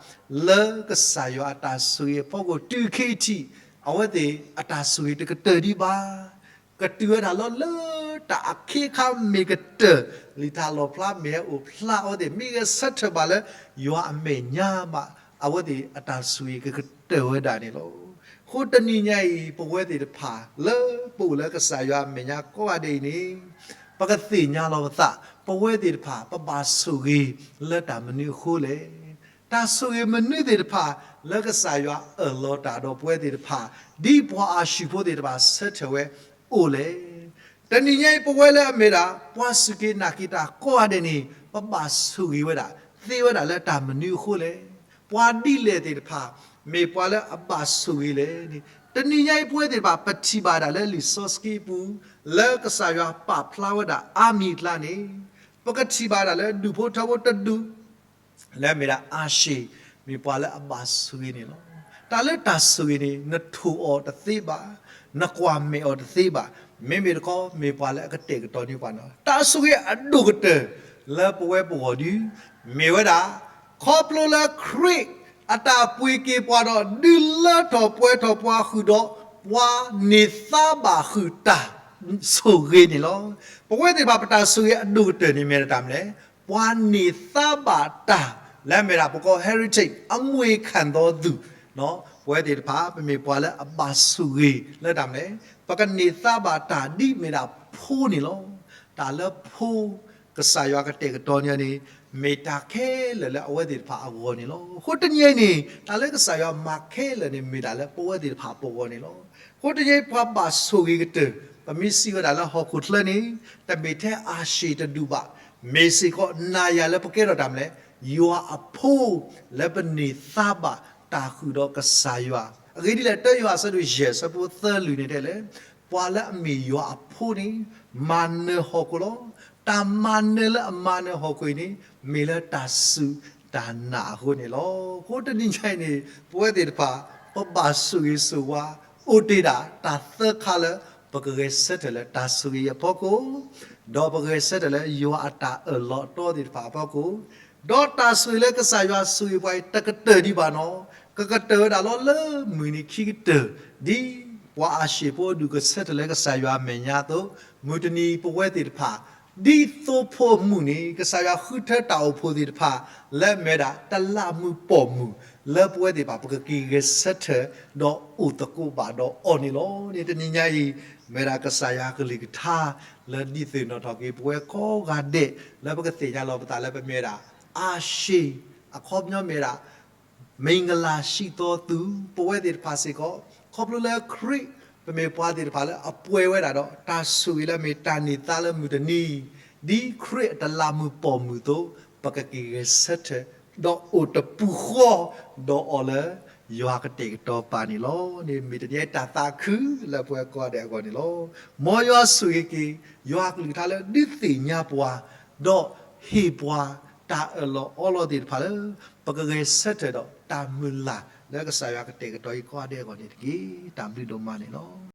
လၢကစၢ်ယွၤအတၢ်ဆိၣ်ဂ့ၤအဖီခိၣ် တုၤခဲအံၤထံၣ် အဝဲသ့ၣ်အတၢ်ဆိၣ်ဂ့ၤတကတၢၢ်ဒံးဘၣ်. ကတုၤဝဲဒၣ်လီၤလၢတၢ်အခ့အခါမ့ၢ်ကတၢၢ်, လံာ်တၢ်လီၣ်ဖျါမ့ၢ်ဟဲအိၣ်ဖျါအဝဲသ့ၣ် မ့ၢ်ဂဲၤဆၢထၢၣ်ဘၣ်လၢယွၤအမဲာ်ညါဘၣ်, အဝဲသ့ၣ်အတၢ်ဆိၣ်ဂ့ၤကကတၢၢ်ဝဲဒၣ်န့ၣ်လီၤ. အဃိတနံၤညါအံၤ ပဝဲသ့ၣ်တဖၣ် လၢပအိၣ်လၢကစၢ်ယွၤအမဲာ်ညါကိးဂၤဒဲးအံၤန့ၣ်, ပကသ့ၣ်ညါလီၤပသး ပဝဲသ့ၣ်တဖၣ် ပဘၣ်ဆိၣ်ဂ့ၤလၢတၢ်မနုၤအဃိလဲၣ်. တၢ်ဆိၣ်ဂ့ၤမနုၤသ့ၣ်တဖၣ် လၢကစၢ်ယွၤအၢၣ်လီၤတၢ်ဒီးပဝဲသ့ၣ်တဖၣ် ဒ်ပှၤအၤၡ့ၣ်ဖိသ့ၣ်တဖၣ်ဆၢထၢၣ်ဝဲအိၣ်လဲၣ်. တနံၤညါအံၤ ပဝဲလၢအမ့ၢ်ဒၣ် ပှၤစူၢ်က့ၤနာ်က့ၤတၢ်ကိးဂၤဒဲးန့ၣ် ပဘၣ်ဆိၣ်ဂ့ၤဝဲဒၣ် သ့ဝဲဒၣ်လၢတၢ်မနုၤအဃိလဲၣ်. ပှၤဒ်လဲၣ်သ့ၣ်တဖၣ် မ့ၢ်ပှၤလၢအဘၣ်ဆိၣ်ဂ့ၤလဲၣ်န့ၣ် တနံၤညါအံၤပဝဲသ့ၣ်တဖၣ် ပထံၣ်ဘၣ်ဒၣ်လၢလံာ်စီဆှံအပူၤ လၢကစၢ်ယွၤပာ်ဖျါဝဲဒၣ်အါမံၤအကျါန့ၣ် ပကထံၣ်ဘၣ်ဒၣ်လၢဒူၣ်ဖိထၢဖိတဒူၣ် လၢအမ့ၢ်ဒၣ်အၤၡ့ၣ် မ့ၢ်ပှၤလၢအဘၣ်ဆိၣ်ဂ့ၤန့ၣ်လီၤ. တၢ်လၢတၢ်ဆိၣ်ဂ့ၤန့ၣ် နထိၣ်အီၤတသ့ဘၣ်, နကွၢ်မဲာ်အီၤတသ့ဘၣ်, မ့မ့ၢ်တခီ မ့ၢ်ပှၤလၢအကတဲာ်ကတီၤန့ၢ်ပှၤန့ၣ်လီၤ. တၢ်ဆိၣ်ဂ့ၤအဒိၣ်ကတၢၢ် လၢပဝဲပဂီၢ်ဒု မ့ၢ်ဝဲဒၣ် ခီဖျိလၢခရံာ်အတၢ်ပှ့ၤက့ၤပှၤဒီး ဒုးလၢထီၣ်ပှဲၤထီၣ်ပှၤဃုာ်ဒီး ပှၤန့ၢ်သါဘၣ်ဃုာ်တၢ်ဆိၣ်ဂ့ၤန့ၣ်လီၤ. ပဝဲသ့ၣ်တဖၣ်ပတၢ်ဆိၣ်ဂ့ၤအဒိၣ်ကတၢၢ်န့ၣ်မ့ၢ်တၢ်မနုၤလဲၣ်, ပှၤန့ၢ်သါဘၣ်တၢ် လၢအမ့ၢ်ဒၣ်ပကိး heritage အမွေခံသောသူ ပဝဲသ့ၣ်တဖၣ် ပမ့ၢ်ပှၤလၢအဘၣ်ဆိၣ်ဂ့ၤလၢတၢ်မနုၤလဲၣ်, ပကန့ၢ်သါဘၣ်တၢ်ဒ်အမ့ၢ်ဒၣ်ဖိန့ၣ်လီၤ. တၢ်လၢဖိ ကစၢ်ယွၤကတဲာ်ကတီၤန့ၢ်န့ၣ် မ့ၢ်တၢ်ခဲလၢာ်လၢအဝဲသ့ၣ်တဖၣ်အဂီၢ်န့ၣ်လီၤ. အဃိတနံၤအံၤန့ၣ် တၢ်လၢကစၢ်ယွၤမၤခဲလၢာ်န့ၣ် မ့ၢ်တၢ်လၢပဝဲသ့ၣ်တဖၣ်ပဂီၢ်န့ၣ်လီၤ. အဃိတနံၤအံၤ ပှၤဘၣ်ဆိၣ်ဂ့ၤကတၢၢ် ပမ့ၢ်စံးဝဲဒၣ်လၢဟီၣ်ခိၣ်ချၢန့ၣ် တမ့ၢ်ထဲအၤၡ့ၣ်တဒူၣ်ဘၣ်, မ့ၢ်စ့ၢ်ကီးနၤယၤလၢပကဲထီၣ်တၢ်မနုၤလဲၣ်, ယွၤအဖိ လၢပန့ၢ်သါဘၣ်တၢ်ဃုာ်ဒီးကစၢ်ယွၤ. အဂ့ၢ်ဒ်လဲၣ်, တၢယိၤဟၣ်အဆၢဒိၣ်ယဲၢ် အဆၢဖိသၢလွံၢ်န့ၣ်တဲလဲၣ်, ပှၤလၢအမ့ၢ်ယွၤအဖိန့ၣ် မၤနၢၤဟီၣ်ခိၣ်လီၤ. တၢ်မၤနၢၤလၢအမၤနၢၤဟီၣ်ခိၣ်အံၤန့ၣ် မ့ၢ်လၢတၢ်စူၢ်တၢ်နာ်အဃိန့ၣ်လီၤ. အဃိတနံၤညါအံၤန့ၣ် ပဝဲသ့ၣ်တဖၣ် ပဘၣ်ဆိၣ်ဂ့ၤဆိၣ်ဝါ အိၣ်တ့ၢ်ဒၣ်တၢ်သၢခါလၢ ပကဂဲၤဆၢထၢၣ်လၢတၢ်ဆိၣ်ဂ့ၤအဖီခိၣ်, ဒီးပဂဲၤဆၢထၢၣ်လၢယွၤအတၢ်အၢၣ်လီၤအတီသ့ၣ်တဖၣ်အဖီခိၣ်, ဒီးတၢ်ဆိၣ်ဂ့ၤလၢကစၢ်ယွၤဆိၣ်ဂ့ၤပှၤအံၤ တကတၢၢ်ဒံးဘၣ်နီၣ်, ကကတၢၢ်ဝဲဒၣ်လီၤလၢမုၢ်နံၤခံကတၢၢ်, ဒ်ပှၤအၤၡ့ၣ်ဖိအဒူၣ်ကဆၢထၢၣ်လၢကစၢ်ယွၤအမဲာ်ညါအသိး, မုၢ်တနံၤပဝဲသ့ၣ်တဖၣ် ဒ်သိဖိမုၣ်န့ၣ် ကစၢ်ယွၤဃုထၢတၢ်အိၣ်ဖှိၣ်သ့ၣ်တဖၣ် လၢအမ့ၢ်ဝဲဒၣ်တလးမုၢ်ပီၢ်မုၢ် လၢပဝဲသ့ၣ်တဖၣ် ပကက့ၤဂဲၤဆၢထၢၣ် ဒီးအိၣ်သကိးဘၣ်ဒီးအီၤန့ၣ်လီၤ. တနံၤညါအံၤ မ့ၢ်ဝဲဒၣ်ကစၢ်ယွၤကလုၢ်ကထါ လၢဒုးသ့ၣ်နီၣ်ထီၣ်က့ၤ ပဝဲကိးဂၤဒဲး လၢပကသ့ၣ်ညါလီၤပသးလၢပမ့ၢ်ဝဲဒၣ် အၤၡ့ၣ် အခီပညီမ့ၢ်ဝဲဒၣ် မ့ၢ်ကလၤဆံးသီသူ ပဝဲသ့ၣ်တဖၣ်စ့ၢ်ကီး ခီဖျိလၢခရံာ် ပမ့ၢ်ပှၤသ့ၣ်တဖၣ်လၢအပှဲၤဝဲဒၣ်ဒီး တၢ်ဆိၣ်ဂ့ၤလၢအမ့ၢ်တၢ်န့ၢ်သါလၢမုၢ်တနံၤ, ဒ်ခရံာ်အတလးမုၢ်ပီၢ်မုၢ်အသိး ပကက့ၤဂဲၤဆၢထၢၣ် ဒီးအိၣ်တပူၤဃီဒီးအီၤလၢ ယွၤကတဲာ်ကတီၤပာ်န့ၣ်လီၤ. န့ၣ်မ့ၢ်တနံၤအံၤတၢ်သးခုလၢပဝဲကိးဂၤဒဲးအဂီၢ်န့ၣ်လီၤ. မ်ယွၤဆိၣ်ဂ့ၤက့ၤ ယွၤကလုၢ်ကထါလၢဒုးသ့ၣ်ညါပှၤ ဒီးဟ့ၣ်ပှၤတၢ်အၢၣ်လီၤအီလီၤသ့ၣ်တဖၣ်လၢ ပကဂဲၤဆၢထၢၣ်ဒီးတၢ်မုၢ်လၢ်လၢကစၢ်ယွၤကတဲာ်ကတီၤအံၤကိးဂၤဒဲးအဂီၢ်န့ၣ်တက့ၢ်. တၢ်ဘျုးဒိၣ်မးန့ၣ်လီၤ.